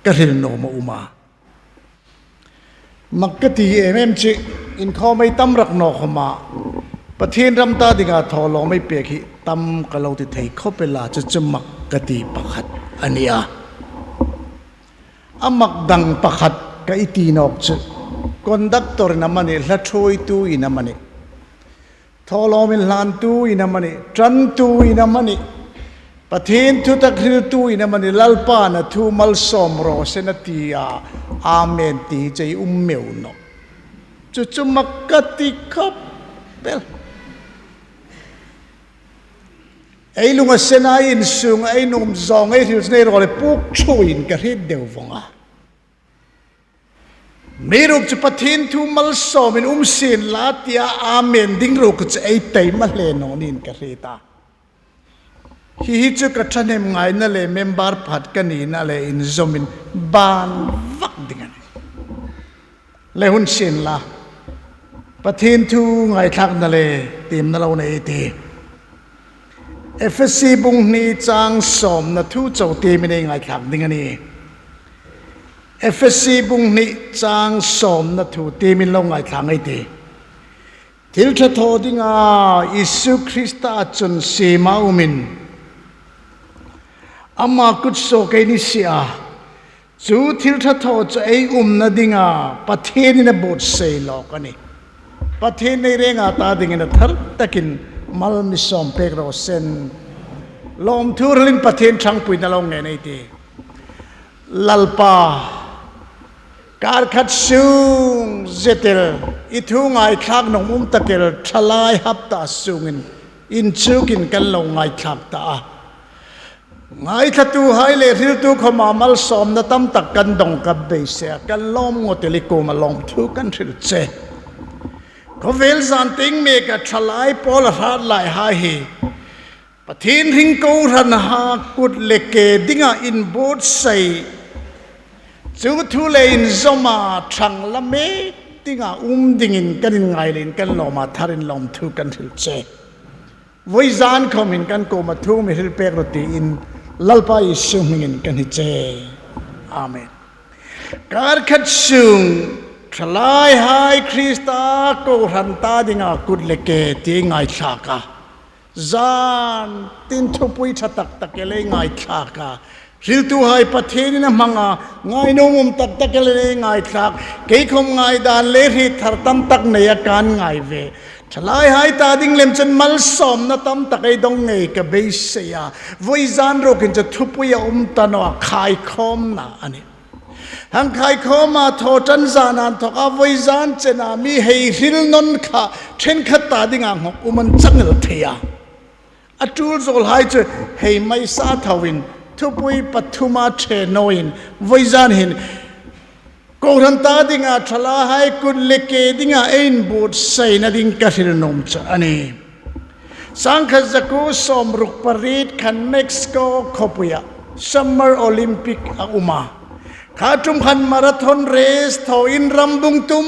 ka hril nuom a um a. Mak ka ti em em chu inkhawm ei tam rak naw khawma Pathien ram ta dinga thawlawm ei pek hi tam ka lo ti thei khawp el a, chu chu mak ka ti pakhat a ni a. A mak dang pakhat ka ti nawk chu conductor in amanih, hla thuoitu in amanih, thawlawm inhlantu in amanih, ṭantu in amanih, Pathien thutak hriltu in amanih, Lalpan a thu malsawm raw se a ti a, amen ti che um meu naw. Chu chu mak ka ti khawp el. Ei lunga sena insung ei nuom zawng ei hril nei raw le puk thuin ka hriet deu vong a. Mi ruok chu Pathien thu malsawmin um sien la tia amen ding ruok chu ei taima hle naw niin ka hriet a. Hi hi chu ka ṭhahnem ngaina le member pakhat ka nina le inzawmin ban vak ding a nih. Le hun sien la, Pathien thu ngaithlakna le tiemna lo nei ei tih. Ephesi bung hni chang sawmna thu chau tiemin ei ngaithlak ding a nih. Ephesi bung hni chang sawmna thu tiemin lo ngaithlak ei tih. Thil ṭha thaw dinga Isu Krista chun siema umin ama kutsuok ei ni si a. Chu thil ṭha thaw chu ei umna dinga Pathienin a buotsai lawk a nih. Pathienin ei renga ta dingin a thar takin mal mi sawm pek raw se. Lawmthu hrilin Pathien ṭhangpuina lo ngen ei tih. Lalpa, kar khat sung zetel i thu ngaithlak nuom um tak el, Thalai hapta sungin inchukin kan lo ngaithlak ta a. Ngaithlatuhai le hriltu khawma malsawmna tam tak kan dong ka beisei a, kan lawm ngawt el, i kuoma lawmthu kan hril che. Khawvel zan tieng meka Thalai Pawl a hrat laihai hi Pathien hring kohranhai kut le ke dinga inbuotsai, chu thu le inzawma ṭhang la mek dinga um dingin kan inngai leiin kan lawma tharin lawmthu kan hril che. Vawizan khawmin kan kuoma thu mi hril pek rawh tiin Lalpa Isu hmingin kan hni che. Amen. Kar khat sung Thalaihai Krista kohran ta dinga kut le ke ti ngaithlak a. Zan tin thupui ṭha tak tak el ei ngaithlak a. Hriltuhai Pathienin a hmang a, ngai nuom um tak tak el ei ngaithlak. Kei khawm ngaidan le hriet thar tam tak neia kan ngai ve. Thalaihai ta ding lem chun malsawmna tam tak ei dong ngei ka beisei a. Vawizan ruokin chu thupui a um ta naw a, khaikhawmna a nih. Hang khaikhawma thaw ṭan zana inthoka vawizan chena mi hei hril nawn kha ṭhenkhat ta dinga nghawk um an chang el thei a. A tul zawlhai chu hei mai sa thoin thupui pathuma ṭhe nawin vawizan hin kohran ta dinga thalaihai kut le ke dinga ei inbuotsaina ding ka hril nuom chu a nih. Sangkhat zakuo sawmruk pariet khan Mexico khawpuia Summer Olympic a um a. Kha ṭum khan marathon race thawin rambung tum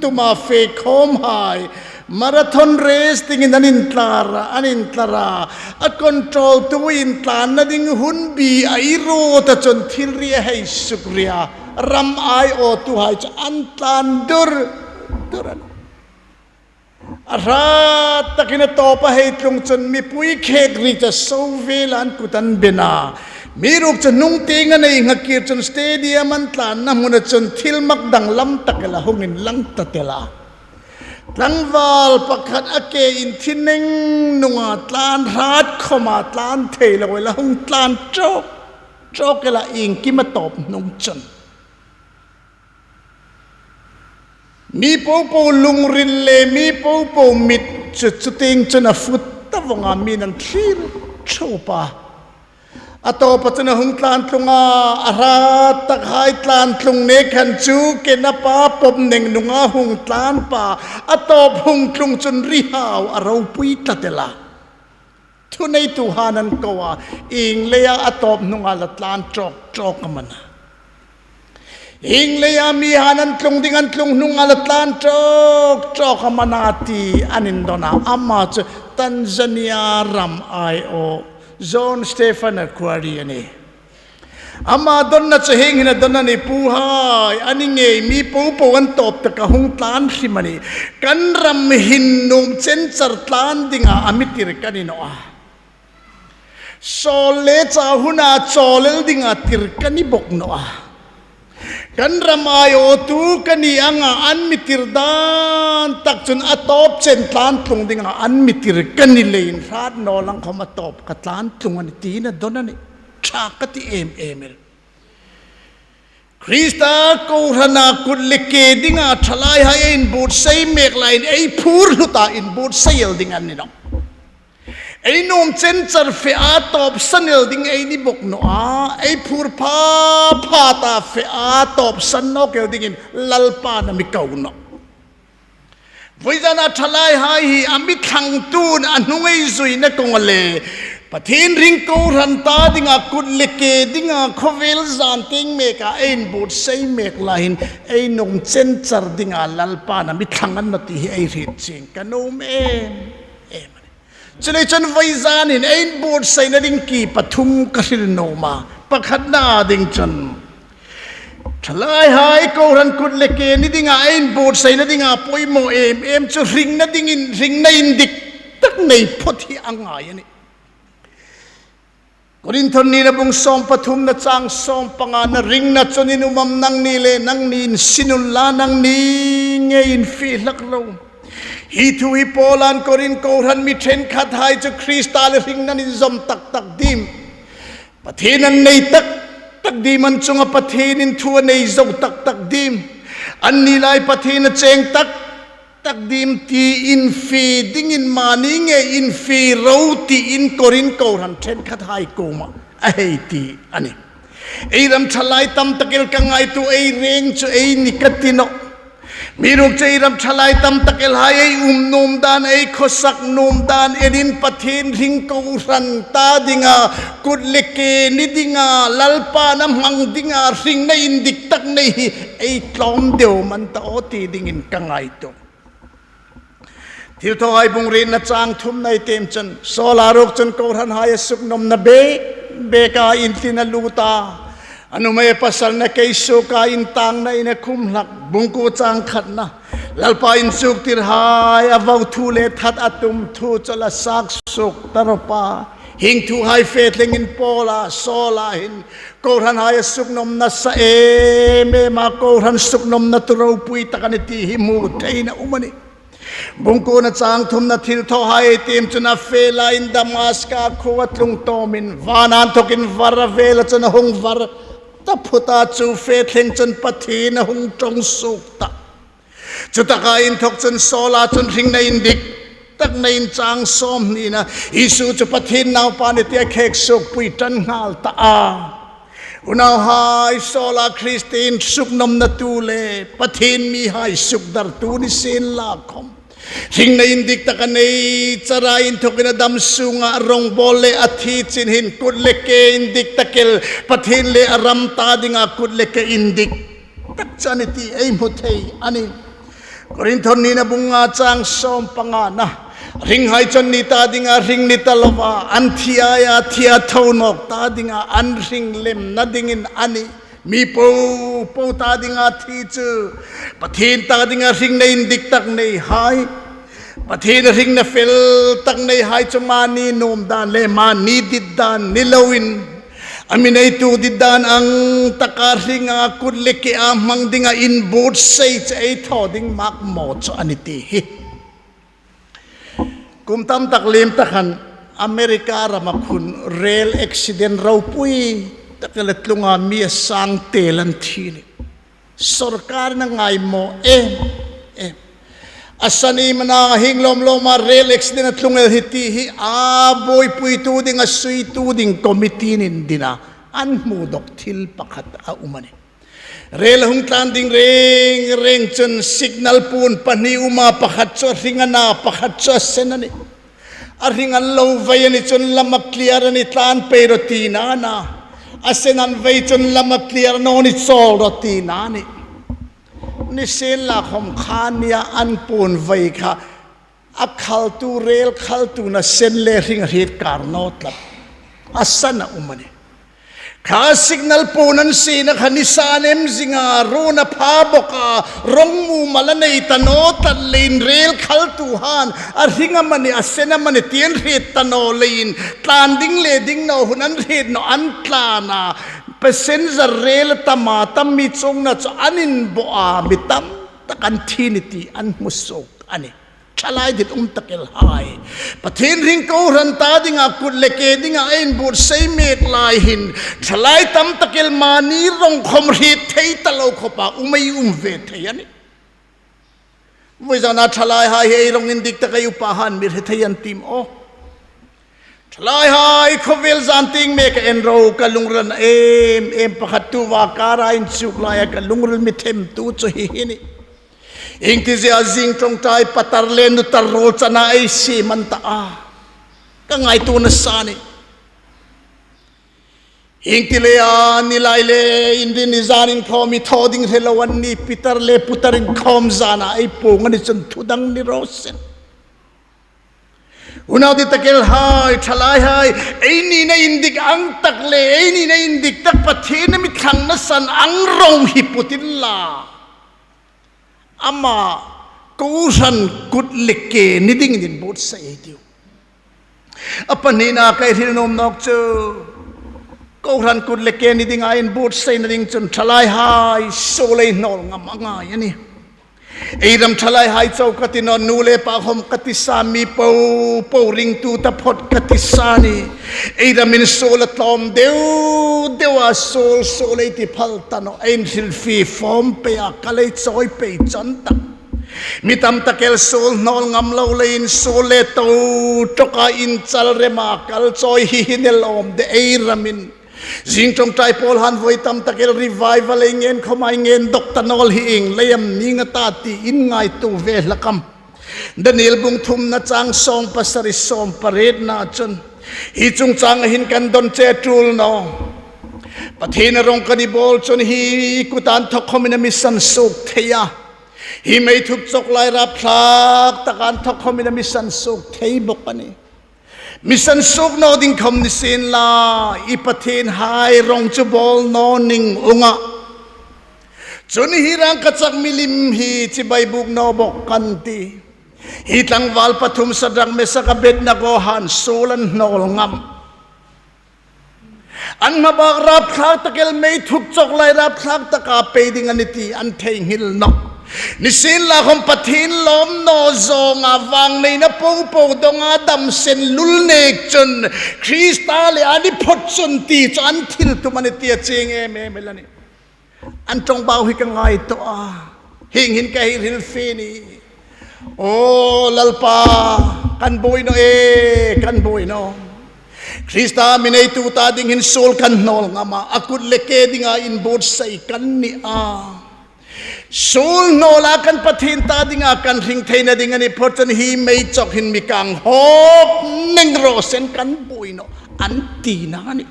tuma fe khawmhai marathon race dingin an intlar a, an intlar a. A control-tu intlanna ding hun bi a i ruot a chun thil ri a hei sukria. Ram ai awtuhai chu an tlan dur dur a nih. A hrat takin a tawp a hei tlung chun mipui khek ri chu so vela an kut an ben a. Amiruokchu hnung tieng a nei nghak kir chun stadium an tlanna hmuna chun thilmak danglam tak el a hung inlang ta tel a. Tlangval pakhat a ke in thi neng nunga tlan hrat khawma tlan thei lo el a hung tlan trawk trawk el a, iengkim a tawp hnung chun. Mi popo lungril le mi popo mit chu chutieng chun a fut ta vawng a, mi'n an thlir ṭhup a. A tawpa chun a hung tlan tlung a, a hrat takhai tlan tlung nek khan chu kena pa pawp neng nunga hung tlan pa, a tawp hung tlung chun rihau a ropui tlat el a. Thuneituhai'n an ko a, ieng leia a tawp hnunga la tlan trawk trawk am a na? Ieng leia mihai'n an tlung ding an tlung hnunga la tlan trawk trawk am a na ti an indawn a. Ama chu Tanzania ram aiawh John Stephen Akhwari a nih. Ama dawnna chu hieng hin a dawn a nih, Puhai, a ni ngei, mi popo an tawp taka hung tlan hrim a nih. Kan ram hin nuom chen char tlan dinga a mi tir ka ni naw a. Sawl le chau huna chawl el dinga tir ka ni bawk naw a. Kan ram aiawhtu ka ni anga an mi tir dan tak chun a tawp chen tlan tlung dinga an mi tir ka ni leiin hrat naw lang khawm a tawp ka tlan tlung a nih tiin a dawn a nih. Ṭha ka ti em em el. Krista kohrana kut le ke dinga ṭhalaihai ei inbuotsai mek laiin ei phur hluta inbuotsai el ding an ni nawh. Ei nuom chen char fe a tawpsan el ding ei ni bawk naw a, ei phur pha pha ta fe a tawpsan nawk el dingin Lalpa'n a mi ko nawh. Voizana ṭhalaihai hi a mi thlangtuin a hnung ei zuina kawng a le, Pathien ring kohran ta dinga kut le ke dinga khawvel zan tieng meka ei inbuotsai mek laiin ei nuom chen char dinga Lalpa'n a mi thlang a ni nawh ti hi ei hriet chieng ka nuom em em a nih. Chuleiin chun voizanin ei inbuotsaina ding ki pathum ka hril nuom a, pakhatna ding chun ṭhalaihai kohran kut le ke ni dinga ei inbuotsaina dinga poimaw em em chu hringna dingin hringna indik tak nei phawt hi a ngai a nih. Korinth nina bung sawm pathumna chang sawm pangana, ringna chun in um am nangni le, nangni in sin unla nangni ngei in fie hlak ro. Hi thu hi Paula'n Korinth kohran mi ṭhenkhathai chu Krista le hringna'n an inzawm tak tak ding, Pathien an nei tak tak ding, an chunga Pathienin thu a nei zo tak tak ding, anni lai Pathien a cheng tak tak ding tiin fie dingin mani ngei in fie ro tiin Korinth kohran ṭhenkhathai kuoma a hei ti a nih. Ei ram ṭhalai tam tak el ka ngaituo, ei reng chu ei ni ka ti nawh. Amiruokchu ei ram ṭhalai tam tak elhai ei um nuom dan, ei khawsak nuom dan enin Pathien ring kohran ta dinga kut le ke ni dinga Lalpa'n a hmang dinga hringna indik tak nei hi ei tlawm deu man ta aw ti dingin ka ngaituo. Thilthawhai bung rietna chang thumna ei tiem chun, Saula ruok chun kohranhai a suknawmna bek beka intlin a lut a, a nuhmei pasalna kei suoka intangna in a khum hlak. Bung kuo chang khatna, Lalpa inchuktirhai a vau thu le that a tum thu chu la sak suok ta rawp a. Hieng thuhai fe thlengin Paula, Saula hin kohranhai a suknawmna sa em em a, kohran suknawmnatu ropui tak a nih ti hi hmu theiin a um a nih. Bung kuona chang thumna, Thilthawhai ei tiem chun a fe laiin Damaska khuoa tlung tawmin vana inthokin var a vela chun a hung var ta phut a, chu fe thleng chun Pathien a hung ṭawng suok ta. Chutaka inthok chun Saula chun hringna indik tak neiin chang sawmhnina, Isu chu Pathien Naupa a nih ti a khek suokpui ṭan nghal ta a. Unauhai, Saula Kristien suknawmnatu le Pathien mihai sukdartu ni sienla khawm, hringna indik tak a nei chara inthokin a dam sunga a rawngbawl le a thi chin hin kut le ke indik tak el, Pathien le a ram ta dinga kut le ke indik tak chu a nih ti ei hmu thei a nih. Korinth nina bung nga chang sawm pangana, ringhai chu anni ta dinga hring ni ta lova, an thi aia thi a tho nawk ta dinga an hring lemna dingin a nih. Mi popo ta dinga thi chu Pathien ta dinga hringna indik tak neihai, Pathien hringna fel tak neihai chu mani nuom dan le mani dit dan ni loin, A mi neitu dit dan ang taka hringa kut le ke a hmang dinga inbuotsai chu ei thaw ding mak maw chu a ni ti hi. Kum tam tak liem ta khan America rama khun rail accident ropui tak le tlunga mi a sang tel an thi ni. Sawrkar na ngai maw em em. A san i mana hing lawm lawma rail accident a tlung el hi ti hi a buoipuitu ding, a suitu ding committee nin dina an hmu dawk thil pakhat a um a nih. Rail a hung tlan ding reng reng chun signal puon pahni um a, pakhat chu a hring a na, pakhat chu a sen a nih. A hring an lo vei a ni chun lam a clear a ni, tlan pei rawh tina a na. A sen an vei chun lam a clear naw ni, chawl rawh tina a nih. Nisienlakhom kha nia an puon vei kha a khaltu, rail khaltu na sen le hring a hriet kar naw tlat. A san a um a nih. Kha signal puon an sina kha nisa an em zinga, run a pha bawk a, rawng mumal a nei ta naw tlat leiin rail khaltu han a hring amanih, a sen amanih ti an hriet ta naw leiin tlan ding le ding naw hun an hriet naw, an tlan a. Passenger rail a tam a, tam mi chungna chu an inbuo a, mi tam tak an thi ni ti an hmu suok a nih. Thalai dit um tak el hai, Pathien hring kohran ta dinga kut le ke dinga a inbuotsai mek lai hin thalai tam tak el mani rawng khom hriet thei ta lo khawpa um ei um ve thei a nih. Voi zana thalai hai hi ei rawng indik tak ei upa han mi hre thei an tim aw. Thalai hai, khawvel zan tieng mek a en ro, ka lungril a na em em, pakhat tu va kara inchuk laia ka lungril mi themtu chu hi hi nih. Iengtizia zing ṭawngṭai patar le nutar ruol chana ei siem an ta a, ka ngaituona sa a nih. Iengti leia ni lai le inrin ni zan inkhawm i thaw ding hre lo an ni, pitar le putar inkhawm zana ei puong a ni chun thu dang ni raw se. Unau dit tak el hai, thalai hai, ei nina indik ang tak le ei nina indik tak Pathien a mi thlangna san ang rawng hi put inla, ama kohran kut le ke ni dingin inbuotsai ei tiu. A pahnina ka hril nuom nawk chu, kohran kut le ke ni dinga inbuotsaina ding chun thalai hai suol ei hnawl ngam a ngai a nih. Ei ram thalai hai chau ka ti naw, nu le pa khom ka ti sa, mi po po ringtu taphot ka ti sa a nih. Ei ramin suol a tlawm deu deu a, suol suol ei ti phal ta naw, ei inhrilfie fawm pei a, ka lei chawi pei chawng tak. Mi tam tak el suol hnawl ngam lo leiin suol le to ṭawka inchal rema kal chawi hi hi ni lawm de ei ramin. Zing ṭawngṭai pawl han voi tam tak el revival ei ngen khawma ei ngen dawk ta naw hi, ieng lei am ning a ta ti in ngaituo ve hlak am. Daniel bung thumna chang sawm pasari sawm parietna chun, hi chungchanga hin kan don che tul naw. Pathien a rawng ka ni bawl chun hi kuta inthok khomin a mi san suok thei a. Hi meithuk chawk lai rapthlak taka inthok khomin a mi san suok thei bawk a nih. Mi san suok naw ding khom ni sienla, i Pathien hai rawng chu bawl naw ning unga. Chun hi rangkachak milim hi chibai buk naw bawk kan ti. Hi tlangval pathum Sadrak, Mesak, Abednego han suol an hnawl ngam. An hmabak rapthlak tak el meithuk chawk lai rapthlak taka pei ding a nih ti an thei nghil nawh. Ni sienla khom Pathien lawm naw zawnga vangneina po po donga damsen lul nek chun Krista le a ni phot chun ti chu an thil tum a nih ti a chieng em em el a nih. An ṭawngbau hi ka ngaituo a, hieng hin ka hei hrilfie a nih. Aw Lalpa, kan buoi naw e, kan buoi naw. Krista mi neitu ta ding hin suol kan hnawl ngam a, a kut le ke dinga inbuotsai kan ni a. Suol hnawla kan Pathien ta dinga kan hring theina ding a ni phot chun hi mei chawk hin mi kang hawp ning raw se, kan buoi naw, an tina a nih.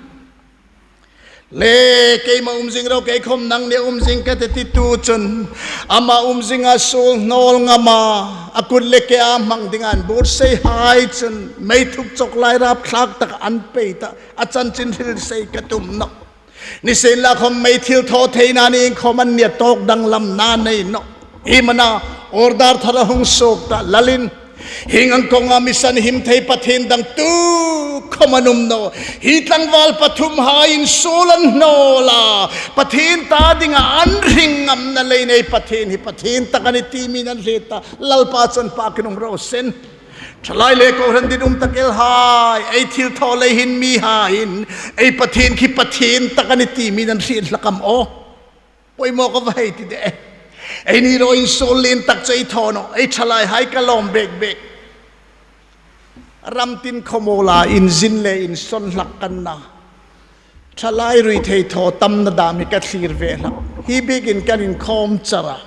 Le keima um zing ro, kei khom nangni um zing ka ti, titu chun ama um zinga suol hnawl ngama, a kut le ke a hmang dinga inbuotsai hai chun meithuk chawk lai rapthlak taka an pei ta, a chanchin hril sei ka tum nawh. Ni sienla khom mei thilthawtheina ni khom an nia, tawk danglamna nei nawh. Hi mana order thar a hung suok ta, lalin Hieng ang kawnga mission him thei Pathien dang tukhawm an um naw. Hi tlangval pathum hai insuol an hnawl a, Pathien ta dinga an ring ngamna leiin ei Pathien hi Pathien tak a nih ti mi'n an hriet ta. Lalpa chun pakin um raw se. Thalai le kohran dit um tak el hai, ei thilthaw lei hin mihaiin ei Pathien khi Pathien tak a nih ti mi'n an hriet hlak am aw? Poimaw ka va hei ti de. Eini raw insuol lien tak chu ei thaw naw, ei thalai hai ka lawm bek bek. Ram tin khawmuola inzin le insawn hlak kan na. Thalai ruithei thaw tamna dam hi ka thlir ve hlak. Hi biekin kan inkhawm char a,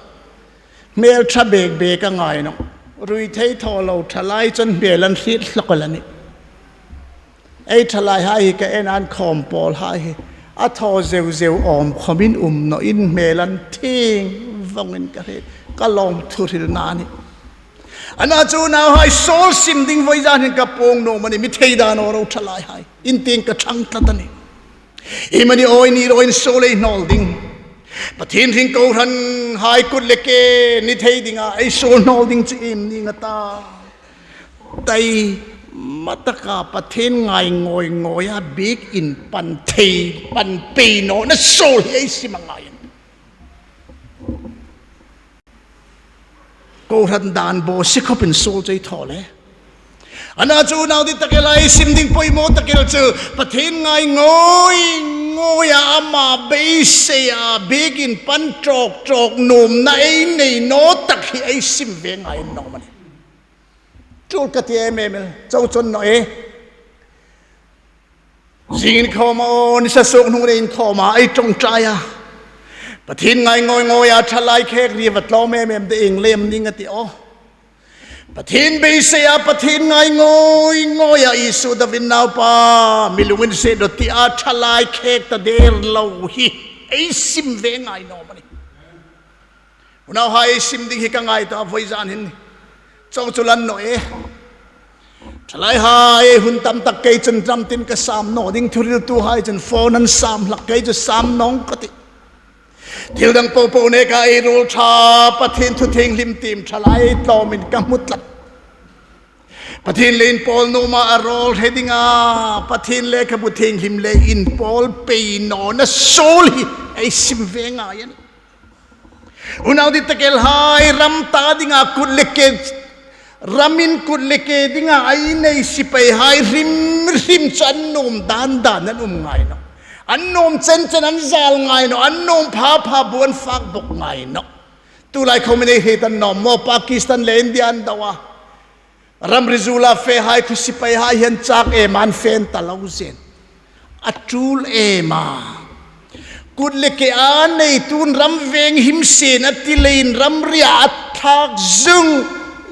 hmel ṭha bek bek a ngai naw. Ruithei thaw lo thalai chun hmel an hriet hlak a la nih. Ei thalai hai hi ka en an khawm pawl hai hi a thaw zeu zeu awm khawmin um naw in hmel an thieng vawngin ka hriet, ka lawm thuhrilna a nih. Ana chu nau hai suol sim ding voi zan hin ka puong nuom a nih, mi thei dan aw ro thalai hai. In tieng ka ṭhang tlat a nih. Iemani aw, eini raw insuol ei hnawl ding, Pathien hring kohran hai kut le ke ni thei dinga ei suol hnawl ding chu iem ning a ta? Taima taka Pathien ngai ngawi ngawia biekin pan thei, pan pei nawna suol hi ei sim a ngai. Kohran dan bawsie khawpin suol chu ei thaw le. Ana chu nau dit tak el a ei sim ding poimaw tak el chu Pathien ngai ngawi ngawia ama beiseia biekin pan ṭawk ṭawk nuomna ei nei naw tak hi ei sim ve ngai naw am a nih. Tul ka ti em em el, chau chun naw e. Zing inkhawm a aw, nisa suok hnung le inkhawm a, ei ṭawngṭai a. Pathien ngai ngawi ngawia thalai khek ri va tlawm em em de, ieng lem ning a ti aw? Pathien beiseia, Pathien ngai ngawi ngawia Isu David naupa, mi lunginsiet rawh tia thalai khek ta der lo hi ei sim ve ngai naw am a nih. Unauhai, ei sim ding hi ka ngai tah voi zan hin. Chau chu la ni naw e. Thalai hai, hun tam tak kei chun ram tin ka sam naw ding, thuhriltuhai chun phone an sam hlak, kei chu sam nawng ka tih. Thil dang popo neka ei ruol ṭha Pathien thu thienghlim tiem thalai tlawmin ka hmu tlat. Pathien le inpawl nuoma a rawl hre dinga Pathien lekhabu thienghlim le inpawl pei nawna suol hi ei sim ve ngai a nih. Unau dit tak el hai, ram ta dinga kut le ke, ramin kut le ke dinga ei nei sipaihai hrim hrim chu an nuom dan dan an um ngai nawh. An nuom chen chen an zal ngai nawh, an nuom pha pha bu an fak bawk ngai nawh. Tulai khawmin ei hriet a ni naw maw, Pakistan le India an do a. Ramri zuola fehai khu sipaihai hi an chak em a, an fe ta lo zing. A ṭul em a. Kut le ke a neitu'n ram venghim sien a ti leiin ramria a thlak zung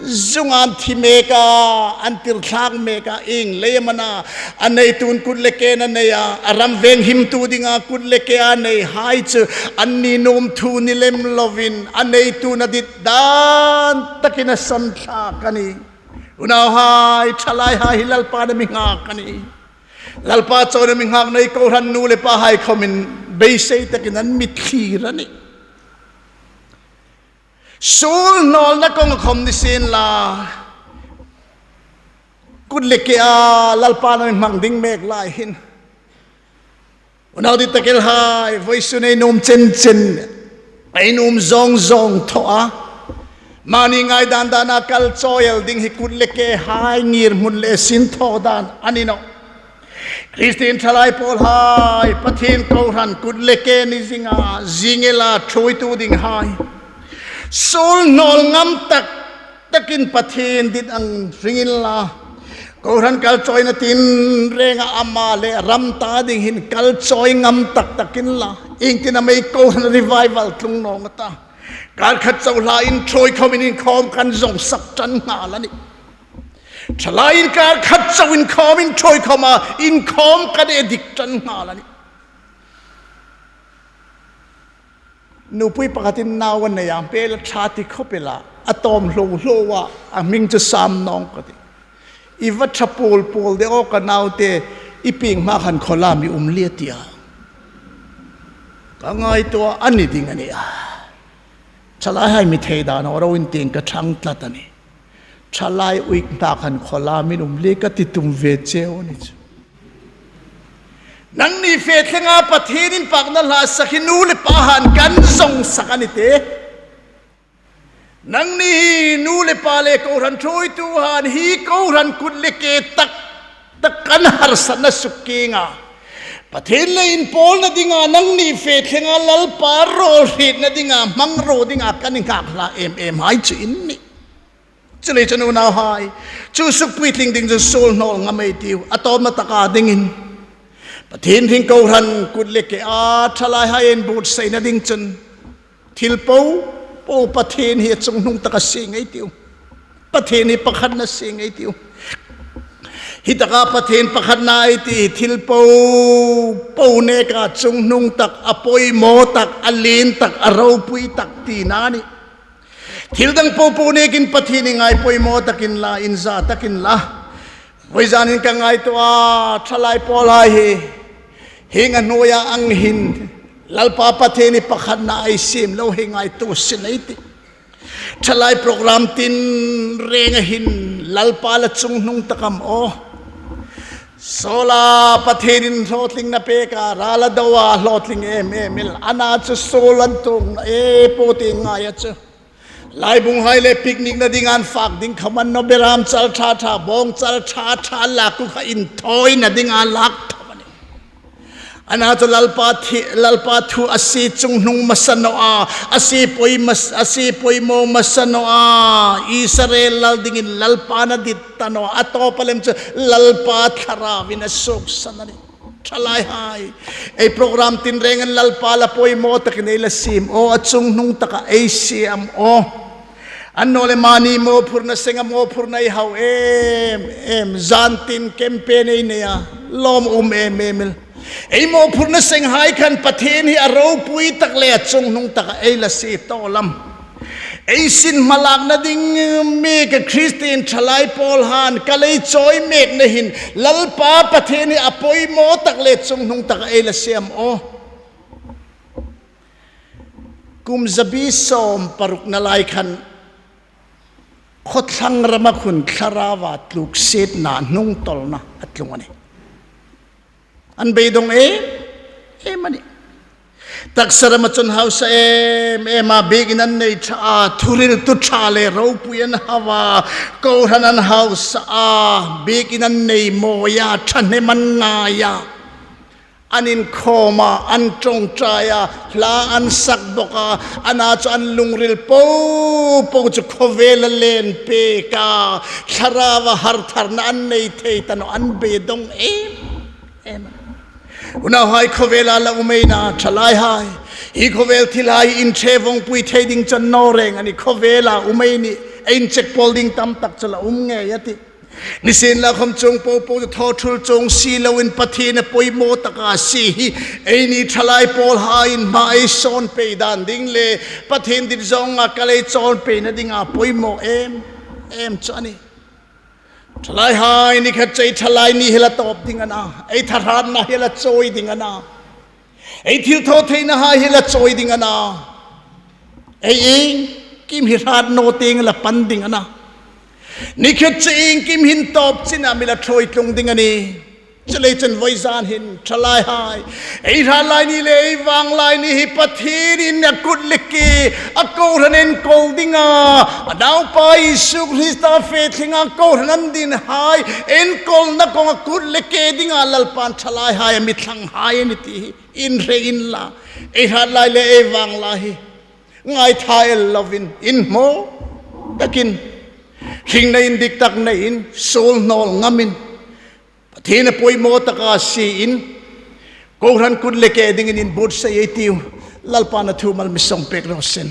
zung an thi mek a, an tir thlak mek a, ieng lei am a na. A neitu'n kut le ke'n a nei a, a ram venghimtu dinga kut le ke a neihai chu anni nuom thu ni lem lovin a neitu'n a dit dan takin a sawn thlak a nih. Unauhai, thalaihai hi Lalpa'n a mi nghak a nih. Lalpa chauin a mi nghak naw, kohran nu le pahai khawmin beisei takin an mi thlir a nih. Suol hnawlna kawnga khawm ni sien la, kut le kea Lalpa'n a mi hmang ding mek lai hin. Unau dit tak el hai, vawisun ei nuom chen chen, ei nuom zawng zawng thaw a. Mani ngaidan dana kal chawi el ding hi kut le kehai ngirhmun le sin thaw dan a ni nawh. Kristien thalai pawlhai, Pathien kohran kut le ke ni zinga, zing ela ṭhuoitu dinghai. Suol hnawl ngam tak takin Pathien dit ang ring inla, kohran kal chawina tin renga ama le ram ta ding hin kal chawi ngam tak tak inla, iengtin am ei kohran revival tlung nawng a ta? Kar khat chau hla inṭhuoi khawmin inkhawm kan zawng sak ṭan nghal a nih. Thalai in kar khat chau inkhawm inṭhuoi khawma inkhawm kan edik ṭan nghal a nih. Nupui pakhatin nau a nei a, hmel a ṭha ti khawp el a, a tawm hlo hlo a, a hming chu Samnawng ka ti. I va ṭha puol puol de aw ka naute, i pieng hma khan khawlam i um lia tia. Ka ngaituo a, a ni ding a nih a. Thalaihai mi thei dan aw ro in tieng ka ṭhang tlat a nih. Thalai uik hna khan khawlam in um le ka ti tum ve cheu a ni chu. Nangni fe thlenga Pathien inpakna hla sak hi nu le pa han kan zong sak a ni te. Nangni hi nu le pa le kohran ṭhuoitu han hi kohran kut le ke tak tak kan harsatna suk kinga, Pathien le inpawlna dinga nangni fe thlenga Lalpa rawl hrietna dinga hmangruo dinga kan innghat hla em em hai chu in nih. Chuleiin chun unauhai, chu suk puitling ding chun suol hnawl ngam ei tiu. A tawpna taka dingin Pathien hring kohran kut le ke a thalai hai inbuotsaina ding chun thil po po Pathien hi a chunghnung taka sie ngei tiu. Pathien hi pakhatna sie ngei tiu. Hi taka Pathien pakhatna ei ti hi thil po po neka chunghnung tak, a poimaw tak, a lien tak, a ropui tak tina a nih. Thil dang po po nekin Pathien hi ngai poimaw takin la, inza takin la. Voizanin ka ngaituo a, thalai pawlhai hi hieng a hnuoia ang hin Lalpa Pathien hi pakhatna ei siem lo hi ngaituo sin ei tih. Thalai program tinrenga hin Lalpa la chunghnung tak am aw? Sawla Pathienin hlawtlingna pek a, ral a do a, hlawtling em em el. Ana chu suol an tuong e po ti ngai a chu. Laibunghai le picnic-na ding an fak ding khawm an naw, beram chal ṭha ṭha, bawng chal ṭha ṭha lak u kha inthawina ding a lak tho a nih. Ana chu Lalpa thi-, Lalpa thu a sie chunghnung hmasa naw a, a sie poi mas-, a sie poimaw hmasa naw a, Israel lal dingin Lalpa'n a dit ta naw a, a tawpa lem chu Lalpa Thlarauvin a suoksan a nih. Thalaihai, ei program tinrengan Lalpa la poimaw takin ei la siem aw, a chunghnung taka ei siem aw. Annawleh mani mawphurna senga mawphurna ei hau em em, zan tin campaign ei nei a, lawm um em em el. Ei mawphurna senghai khan Pathien hi a ropui tak le a chunghnung taka ei la sie tawp lam. Ei sin hmalakna ding mi ka Kristien thalai pawlhan ka lei chawi mekna hin Lalpa Pathien hi a poimaw tak le chunghnung taka ei la siem aw. Kum zabi sawm parukna lai khan khawthlang rama khun Thlarauva tluk sietna hnungtawlna a tlung a nih. An beidong em em a nih. Taksa rama chun hausa em em a, biekin an nei ṭha a, thuhriltu ṭha le ropui an hau a, kohran an hausa a, biekin an nei mawi a, ṭhahnem an ngai a. An inkhawm a, an ṭawngṭai a, hla an sak bawk a, ana chu an lungril po po chu khawvela len pek a, Thlarauva hartharna an nei thei ta naw, an beidong em em. Unauhai, khawvela la um ei na, thalaihai. Hi khawvel thilhai inṭhe vawngpui thei ding chun naw reng a nih, khawvela um ei nih, ei inchek pawl ding tam tak chu la um ngei a tih. Nisienlakhawm chuong po po chu thaw thul chuong si loin Pathien a poimaw taka sie hi eini thalai pawlhaiin hma ei sawn pei dan ding le Pathien dit zawnga ka lei chawi peina dinga poimaw em em chu a nih. Thalaihai, ni khat chu ei thalai ni hi la tawp ding a na, ei thahrâtna hi la chawi ding a na. Ei thilthawtheinahai hi la chawi ding a na. Ei iengkim hi hrât naw tieng la pan ding a na. Ni khat chu iengkim hin tawp china mi la ṭhuoi tlung ding a nih. Chuleiin chun vawizan hin thalaihai, ei hrât lai ni le ei vâng lai ni hi Pathienin a kut le ke, a kohran enkawl dinga, a Naupa Isu Krista fe thlenga kohran an dinhai enkawlna kawnga kut le ke dinga Lalpan thalaihai a mi thlanghai a nih ti hi inhre inla, ei hrât lai le ei vâng lai hi ngaitha el lovin, inhmaw takin, hringna indik tak neiin, suol hnawl ngamin, Pathien a poimaw taka siein, kohran kut le ke dingin inbuotsai ei tiu. Lalpan a thu mal mi sawm pek raw seh.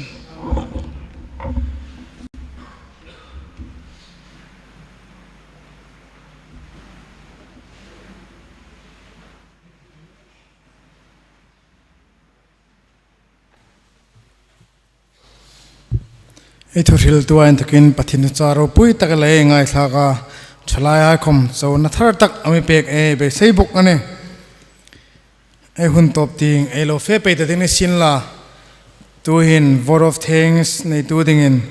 Ei thuhriltu a inthawkin Pathien thu chu ropui tak lei ngaithlak a, thalaihai khawm chawna thar tak a mi pek ei beisei bawk a nih. Ei hun tawp tieng ei lo fe pei ta ding ni sien la, tuhin vote of thanks neitu dingin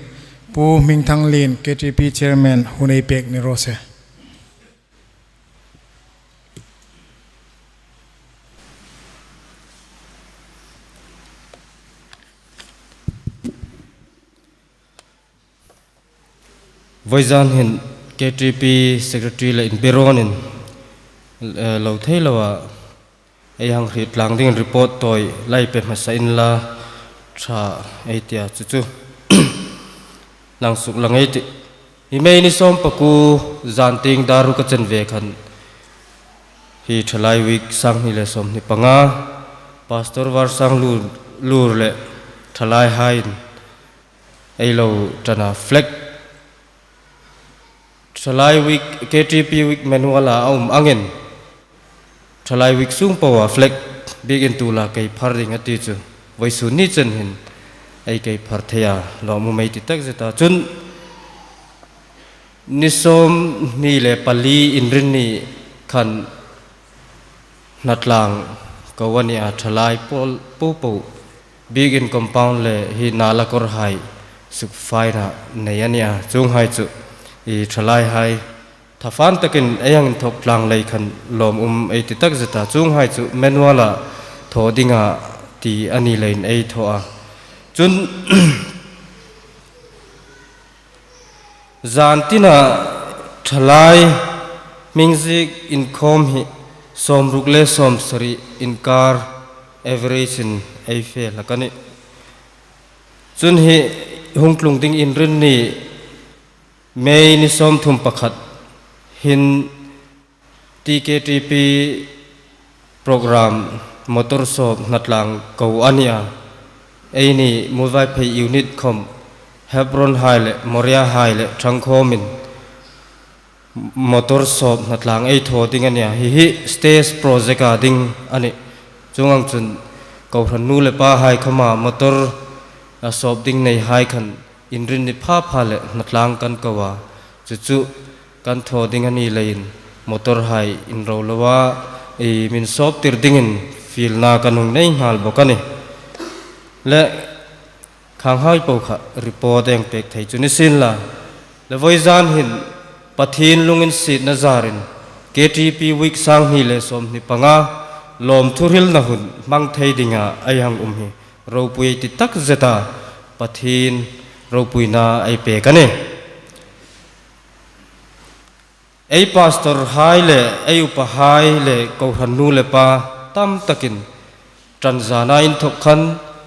Pu Hmingthanglien, K T P Chairman, hun ei pek ni raw se. Vawizan hin K T P Secretary le inbierawn in, eh, lo thei loa ei hang hriet tlang dingin report tawi lai pe hmasa inla, ṭha ei tia chu chu. Lang suk lang ei tih. Hi May ni sawm pakuo zan tieng dar ruk a chen ve khan hi Thalai Week sang hni le sawmhni panga, Pastor Varsang Lur, Lur le Thalai haiin ei lo ṭan a, flag, Thalai Week, K T P Week manual-a a um angin, Thalai Week sung poa flag biekin tuola kei phar ding a ti chu, vawisun ni chen hin ei kei phar thei a, lawmum ei ti takzet a. Chun ni sawmhni le pali Inrinni khan hnatlang ko a ni a, Thalai pawl popo biekin compound le hi nala kawr hai sukfaina nei a ni a. Chuonghai chu i Thalai hai thafan takin ei hang inthok tlang lei khan lawmum ei ti takzet a. Chuonghai chu manual-a thaw dinga ti a ni leiin ei thaw a. Chun zan tina Thalai hming ziek inkhawm hi sawmruk le sawmsari inkar average-in ei fe hlak a nih. Chun hi hung tlung ding Inrinni May ni sawmthum pakhat hin T K T P program motor sawp hnatlang ko a ni a. Eini Muolvaiphei unit khom Hebron hai le Moria hai le Thangkhawmin motor sawp hnatlang ei thaw ding a ni a. Hi hi stage project-a ding a nih. Chuong ang chun kohran nu le pahai khoma motor a sawp ding nei hai khan Inrinni phapha le hnatlang kan ko a, chu chu kan thaw ding a ni leiin motor hai inro loa ei min sawp tir dingin fielna kan hung nei nghal bawk a nih. Le khanghai po kha report ei pek thei chu ni sien la. Le vawizan hin Pathien lunginsietna zarin K T P Week sang hni le sawmhni panga lawmthu hrilna hun hmang thei dinga ei hang um hi ropui ei ti takzet a, Pathien ropuina ei pek a nih. Ei pastor hai le ei upa hai le kohran nu le pa tam takin ṭan zana inthok khan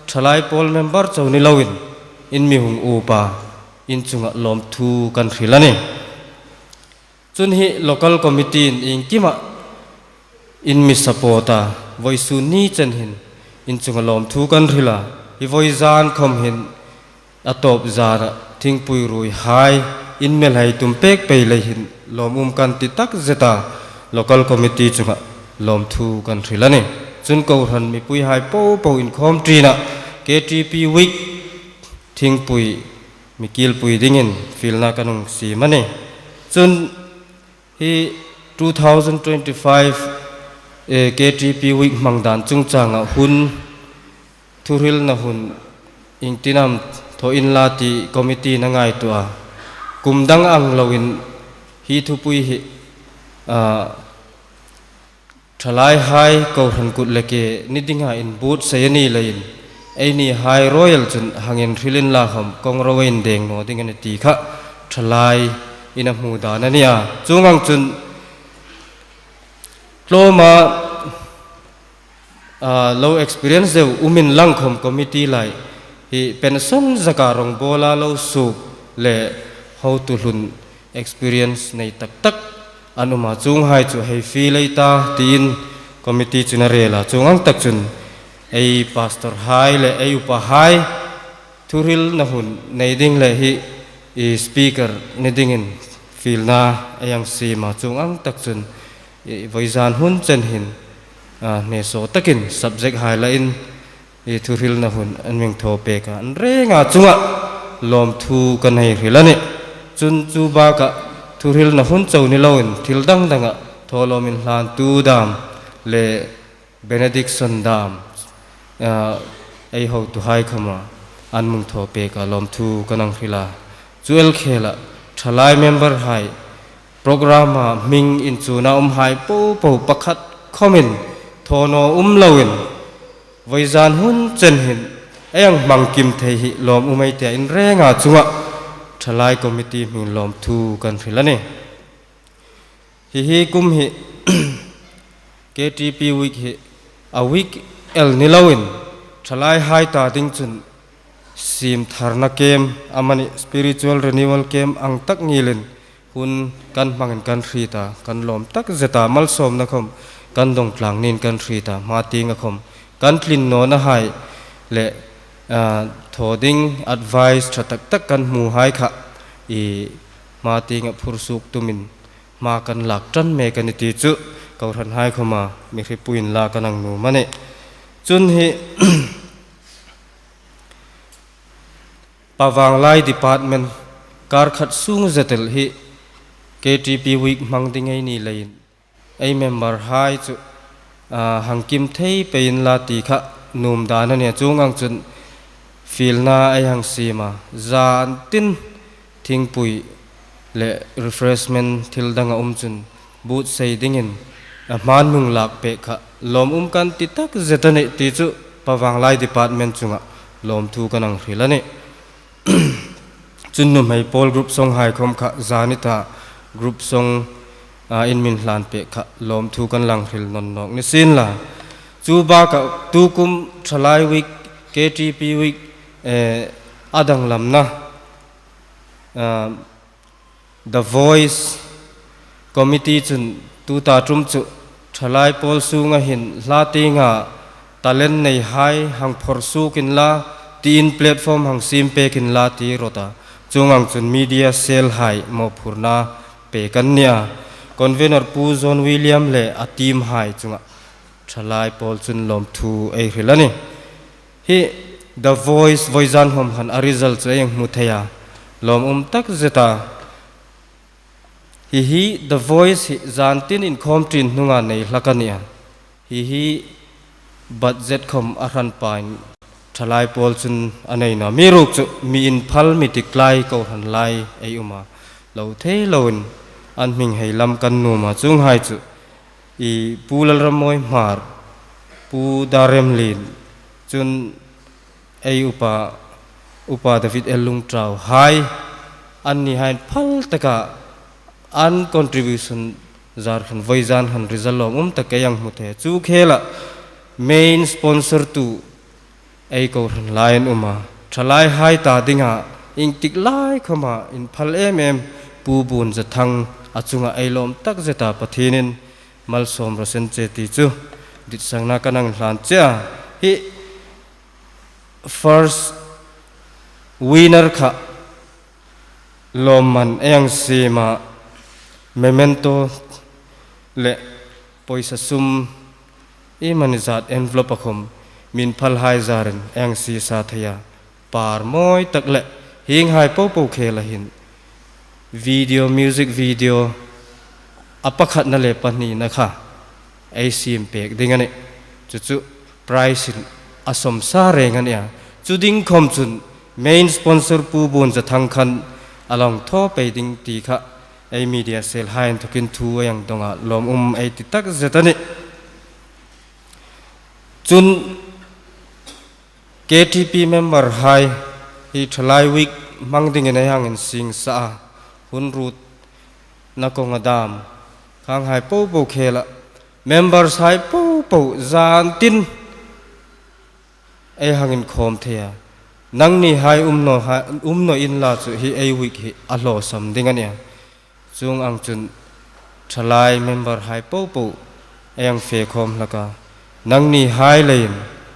Thalai pawl member chau ni loin in mi hung upa in chunga lawmthu kan hril a nih. Chun hi local committee-in iengkima in mi support a, vawisun ni chen hin in chunga lawmthu kan hril a, hi vawizan khom hin a tawp zana thingpui ruoi hai in melhai tum pek pei lei hin lawmum kan ti takzet a, local committee chunga lawmthu kan hril a nih. Chun kohran mipui hai popo inkhawm ṭina K T P Week thingpui mi kilpui dingin fielna kan hung siem a nih. Chun hi two thousand twenty-five, eh, K T P Week hmang dan chungchanga hun thuhrilna hun iengtin am thaw inla ti committee-in a ngaituo a. Kum dang ang loin hi thupui hi, ah, Thalai hai kohran kut le ke ni dinga inbuotsai a ni leiin eini hai ruok chun hang inhril inla khom kawng ro indeng naw ding a nih ti kha Thalai-in a hmu dan a ni a. Chuong ang chun tlawma, ah, lo experience deu um inlang khom committee lai hi pension zaka rongbawla lo suok le hotu hlun experience nei tak tak an um a, chuonghai chu hei fiel ei ta tiin committee chun a rel a. Chuong ang tak chun ei pastor hai le ei upa hai thuhrilna hun nei ding le hi i speaker ni dingin fielna ei hang siem a. Chuong ang tak chun i vawizan hun chen hin, ah, hnesaw takin subject hai lain i thuhrilna hun an mi thaw pek a, an renga chunga lawmthu kan hei hril a nih. Chun chu baka thuhrilna hun chau ni loin thil dang danga thawlawm inhlantu dam le benediction dam, ah, ei hotuhai khoma an mi thaw peka lawmthu kan hang hril a. Chu el khela thalai member hai program a hming inchuna umhai popo pakhat khomin thaw naw um loin voizan hun chen hin ei hang hmang kim thei hi lawm um ei tia in renga chunga thalai committee hming lawmthu kan hril a nih. Hi hi kum hi K T P week hi a week el ni loin thalai hai ta ding chun siem tharna kem amani spiritual renewal kem ang tak ngilin hun kan hmangin kan hriet a, kan lawm tak zeta malsawmna khom kan dawng tlang nin kan hriet a, hma tienga khom kan tlin nawna hai le, ah, thaw ding advice ṭha tak tak kan hmu hai kha i hma tienga phur suk tumin hma kan lak ṭan mek a ni ti chu kohran hai khoma mi hrietpui inla kan hang nuom a nih. Chun hi Pavanglai Department kar khat sung zet el hi K T P week hmang ding ei ni leiin ei member hai chu, ah, hang kim thei pei inla ti kha nuom dan a nih. Chuong ang chun fielna ei hang siem a, zan tin thingpui le refreshment thil dang a um chun buotsai dingin a hma hmang lak pek kha lawm um kan ti tak zet a nih ti chu Pavanglai Department chunga lawmthu kan hang hril a nih. Chun nuhmei pawl group song hai khom kha zani ta group song, ah, in min hlan pek kha lawmthu kan hang hril nawn nawk ni sien la. Chu baka tukum thalai week, K T P week, eh, a danglamna, ah, The Voice Committee chun tuta ṭum chu thalai pawl sunga hin hla tienga talent nei hai hang phor suk inla tiin platform hang siem pek inla ti rawt a. Chuong ang chun media cell hai mawphurna pek an nih a. Convener Pu John William le a team hai chunga thalai pawl chun lawmthu ei hril a nih. Hi The Voice voizan hmang khan a result chu ei hang hmu thei a, lawm um tak zeta. Hi hi The Voice hi zan tin inkhawm ṭin hnunga nei hlak a nih a. Hi hi budget khom a hran pain thalai pawl chun a nei naw. Amiruokchu mi inphal mi tiklai kohran lai ei um a, lo thei loin an hming hei lam kan nuom a, chuong hai chu i Pu Lalrammawi Hmar, Pu Daremlien, chun ei upa, Upa David L Lungtau hai, anni hai phal taka an contribution zar khan voizan khan result lawm um tak ei hang hmu thei. Chu khela main sponsor tu ei kohran lai an um a. Thalai hai ta dinga ieng tik lai khoma inphal em em Pu Bunzathang a chunga ei lawm tak zeta Pathienin malsawm raw se che ti chu ditsakna kan hang hlan che a. Hi first winner kha lawmman ei hang siem a, memento le pawisa sum iemani zat envelope a khom mi inphal hai zarin ei hang sie sa thei a. Par mawi tak le hieng hai popo khela hin video, music video a pakhatna le pahnina kha ei siem pek ding a nih. Chu chu prize in a sawm sa reng a nih a. Chu ding khom chun main sponsor Pu Bunzathang khan a lo hang thaw pei ding ti kha ei media cell hai inthokin thu ei hang dawng a, lawm um ei ti tak zet a nih. Chun K T P member hai hi thalai week hmang dingin ei hang insing sa a, hun ruotna kawnga dam khang hai popo khela members hai popo zan tin ei hang inkhawm thei a. Nangni hai um naw hai, um naw inla chu hi ei week hi a hlawsam ding a nih a. Chuong ang chun thalai member hai popo ei hang fe khawm hlak a. Nangni hai leiin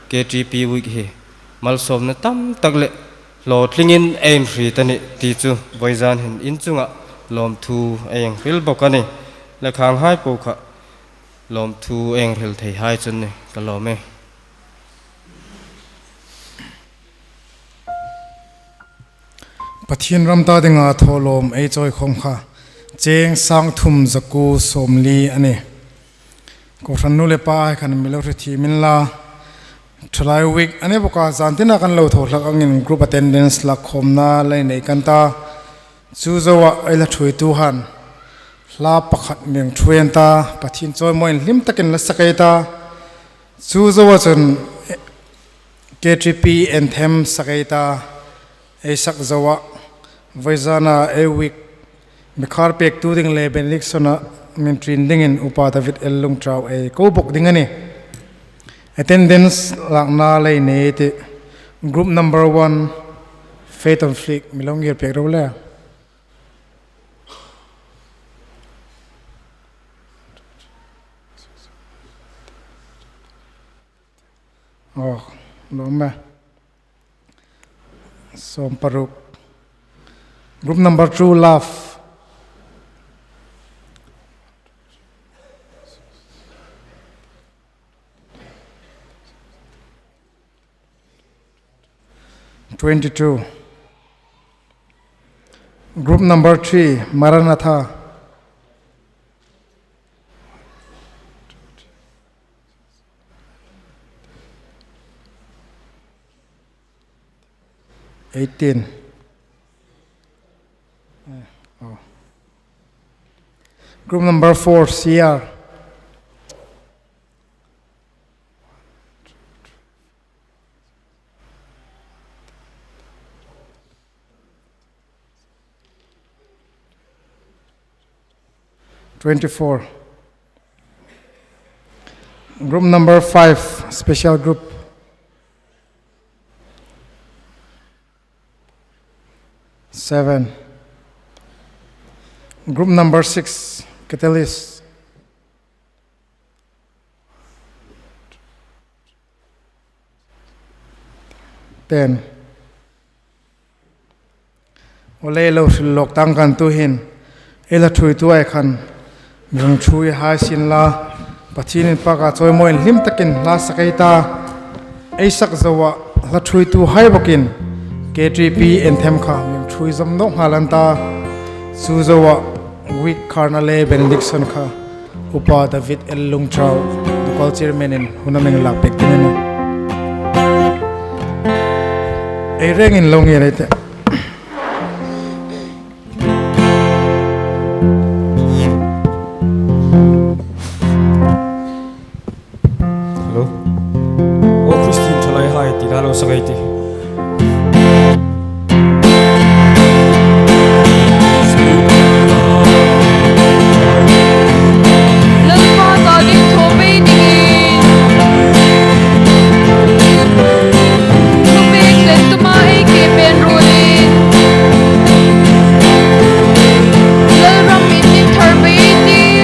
K T P week hi malsawmna tam tak le hlawtlingin ei inhriet a nih ti chu voizan hin in chunga lawmthu ei hang hril bawk a nih. Le khang hai po kha lawmthu ei hang hril thei hai chu a nih, ka lawm e. Pathien ram ta dinga thawlawm ei chawi khawm kha cheng sang thum za kuo sawmli a nih. Kohran nu le pa hai khan mi lo hre thiem inla, thalai week a ni bawk a, zan tina kan lo thaw hlak angin group attendance lak khawmna lei nei kan ta. Chu zoa ei hla ṭhuoituhaiin hla pakhat mi hung ṭhuoi an ta, Pathien chawimawiin hlim takin hla sak ei ta. Chu zoa chun K T P anthem sak ei ta. Ei sak zoa, vawizana ei week mi khar pektu ding le benediction-a mi hung ṭin dingin Upa David L Lungtau ei ko bawk ding a nih. Attendance lakna lei nei ei tih. Group number one, Faith on Fleek, mi lo ngir pek ro le. Oh, lo me. Sawm paruk. Group number two, Love. Twenty-two. Group number three, Maranatha. Eighteen. Eh, oh. Group number four, C R. Twenty-four. Group number five, special group. Seven. Group number six, Catalyst. Ten. Aw le, lo hril lawk tang kan tuhin. Ei hla ṭhuoituhai khan mi hung ṭhuoi hai sienla, Pathien inpaka chawimawiin hlim takin hla sak ei ta. Ei sak zoa hla ṭhuoituhai bawkin K T P anthem kha mi hung ṭhuoi zawm nawk nghal an ta. Chu zoa week kharna le benediction kha Upa David L Lungtau, local chairman-in hun a mi hung lak pek ding a nih. Ei rengin lo ngir ei tih. Hello. Aw Christian ṭhalaihai ti la lo sak ei tih. Lalpa ta ding thaw pei dingin, thupek tlen tuma ei ke pen ruolin, Lalram min thar pei ding.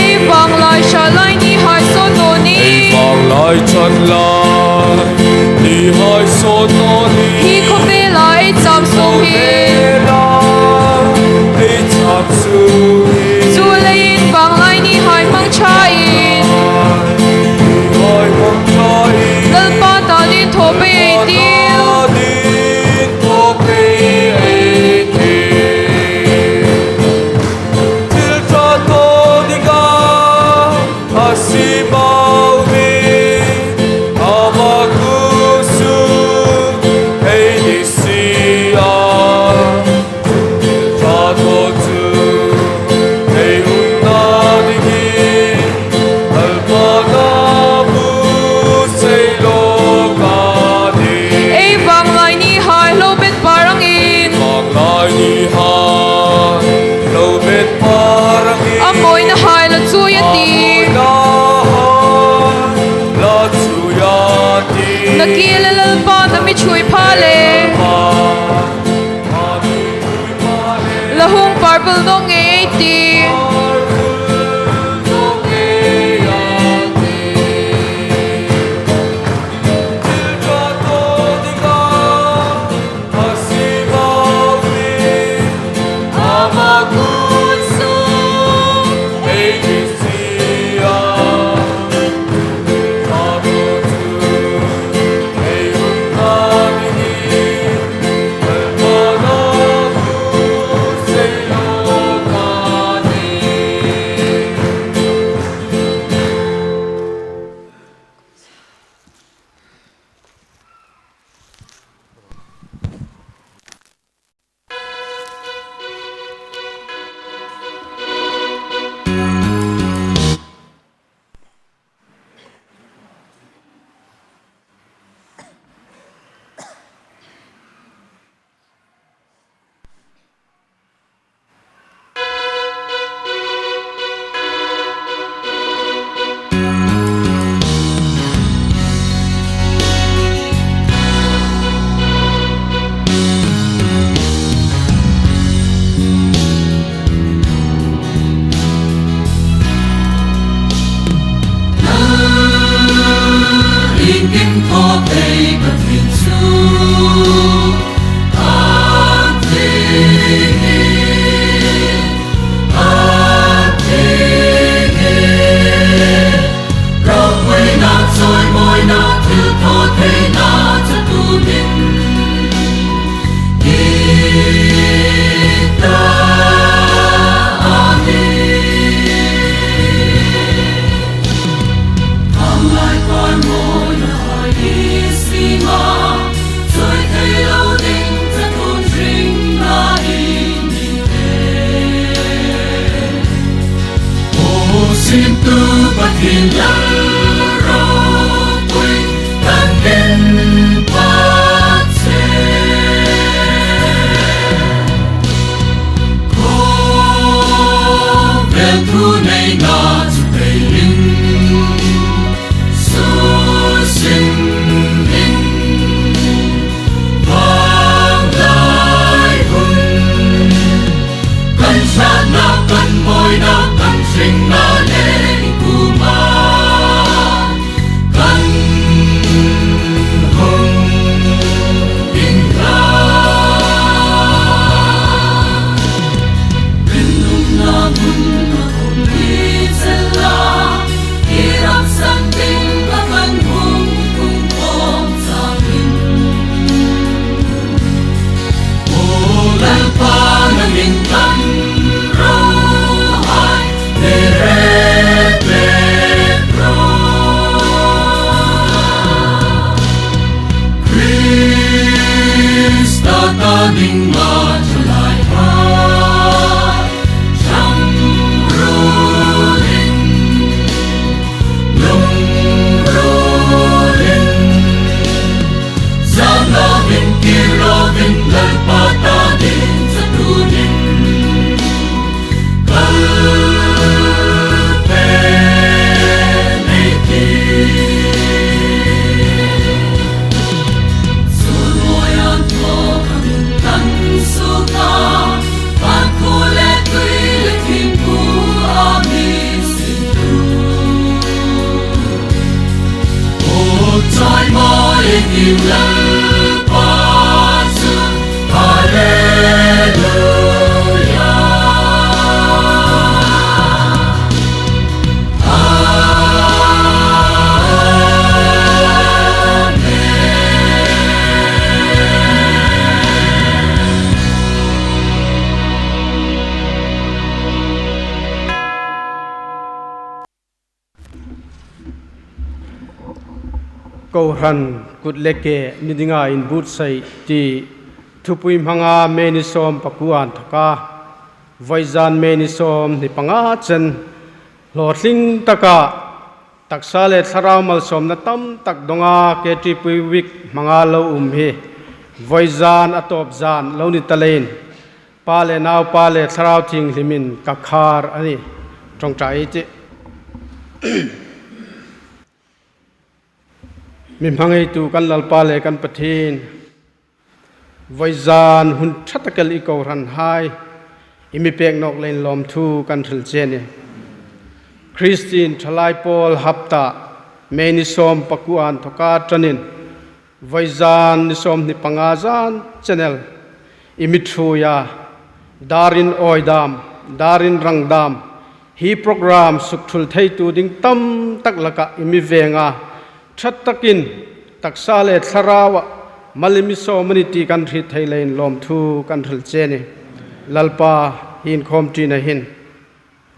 Ei vanglai ṭhat lai nihai sawt naw ni. Ei vanglai ṭhat lai nihai sawt naw ni. Hi khawvela ei chang sung hi. Ei chang sung hi. Chuleiin vanglai nihai hmang ṭhain, nihai hmang ṭhain, Lalpa ta ding thaw pei ei tiu. Lalpa ta ding thaw pei ei tiu. Thil ṭha thaw dinga a si bau ni, ama kuom sung ei ni si a. Thil ṭha thaw chu ei umna dingin, Lalpa na bu sei lo ka ni. Ei vanglai nihai lo bet par angin. Vanglai nihai lo bet par angin. A mawinahai la chuoi a tih. A mawinahai la chuoi a tih. Nakie le Lalpa na mi ṭhuoi pha le. Lalpa na mi ṭhuoi pha le. La hung par bul nawk ngei ei tih. Par bul nawk ngei a tih. Thil ṭha thaw dinga a si bau ni, ama kuom Sintu Pathien Lal ropui kan inpâk che. Khawvel thuneina chu peiin, susin in, vanglai hun, kan hratna, kan mawina, kan hringna le i kuoma kan hung inla. Rinumna hmun a khum ni chela, i ram san ding a kan hung hung khawm changin. O Lalpa, nangin kan ro hai, le re pe pro. Krista ta ding ma chalai hai, chang ro ling, lung ro ling. Zan lovin, kir lovin, Lalpa ta ding chatuonin kal pei ei tih. Sunuoia thaw kan suok a, Pathien le tui le thing pu a mi si tu. O chai mai ki Lalpa chu. Hallelujah. Amen. Kohran kut le ke ni dinga inbuotsai ti thupui hmanga May ni sawm pakuo inthoka, vawizan May ni sawmhni panga chen hlawtling taka taksa le thlarau malsawmna tam tak donga K T P week hmanga lo um hi vawizan a tawp zan lo ni ta leiin, Pa le Naupa le Thlarau Thienghlimin ka khar a nih. Ṭawngṭai ei tih. Mi hmangaitu kan Lalpa le kan Pathien, vawizan hun ṭha tak el i kohranhai i mi pek nawk leiin lawmthu kan hril che a nih. Kristien Ṭhalai Pawl hapta May ni sawm pakuo inthoka ṭanin vawizan ni sawmhni panga zan chen el i mi ṭhuoi a, darin awi dam, darin rang dam, hi program sukṭhul theitu ding tam tak laka i mi veng a, ṭha takin taksa le thlaraua mal i mi sawm a nih ti kan hriet thei leiin lawmthu kan hril che a nih. Lalpa, hi inkhawm ṭina hin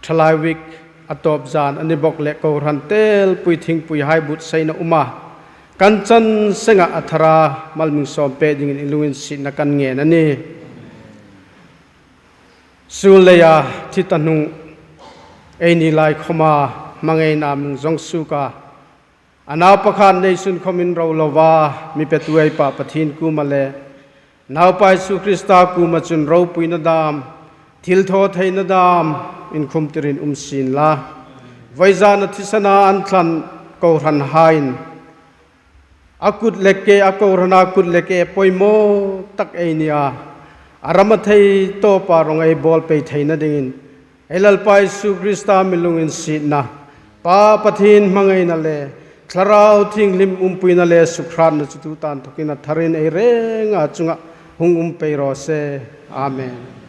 Ṭhalai week a tawp zan a ni bawk le kohran telpui thingpuihai buotsaina uma kan chan senga a thara mal mi sawm pei dingin i lunginsietna kan ngen a nih. Sul leia thi ta hnung eini lai khawma hmangaina mi zong suoka, a nau pakhat neisun khawmin ro lova mi petu ei Pa Pathien kuoma le Naupa Isu Krista kuoma chun ropuina dam, thilthawtheina dam inkhumtirin um sien la. Vawizana thisena an thlan kohranhaiin a kut le ke, a kohrana kut le ke poimaw tak ei ni a, a rama thei tawpa rawng ei bawl pei theina dingin ei Lalpa Isu Krista mi lunginsietna, Pa Pathien hmangaina le Thlarau Thienghlim umpuina le sukhratna chu tuta inthokin a tharin ei renga chunga hung um pei raw se. Amen.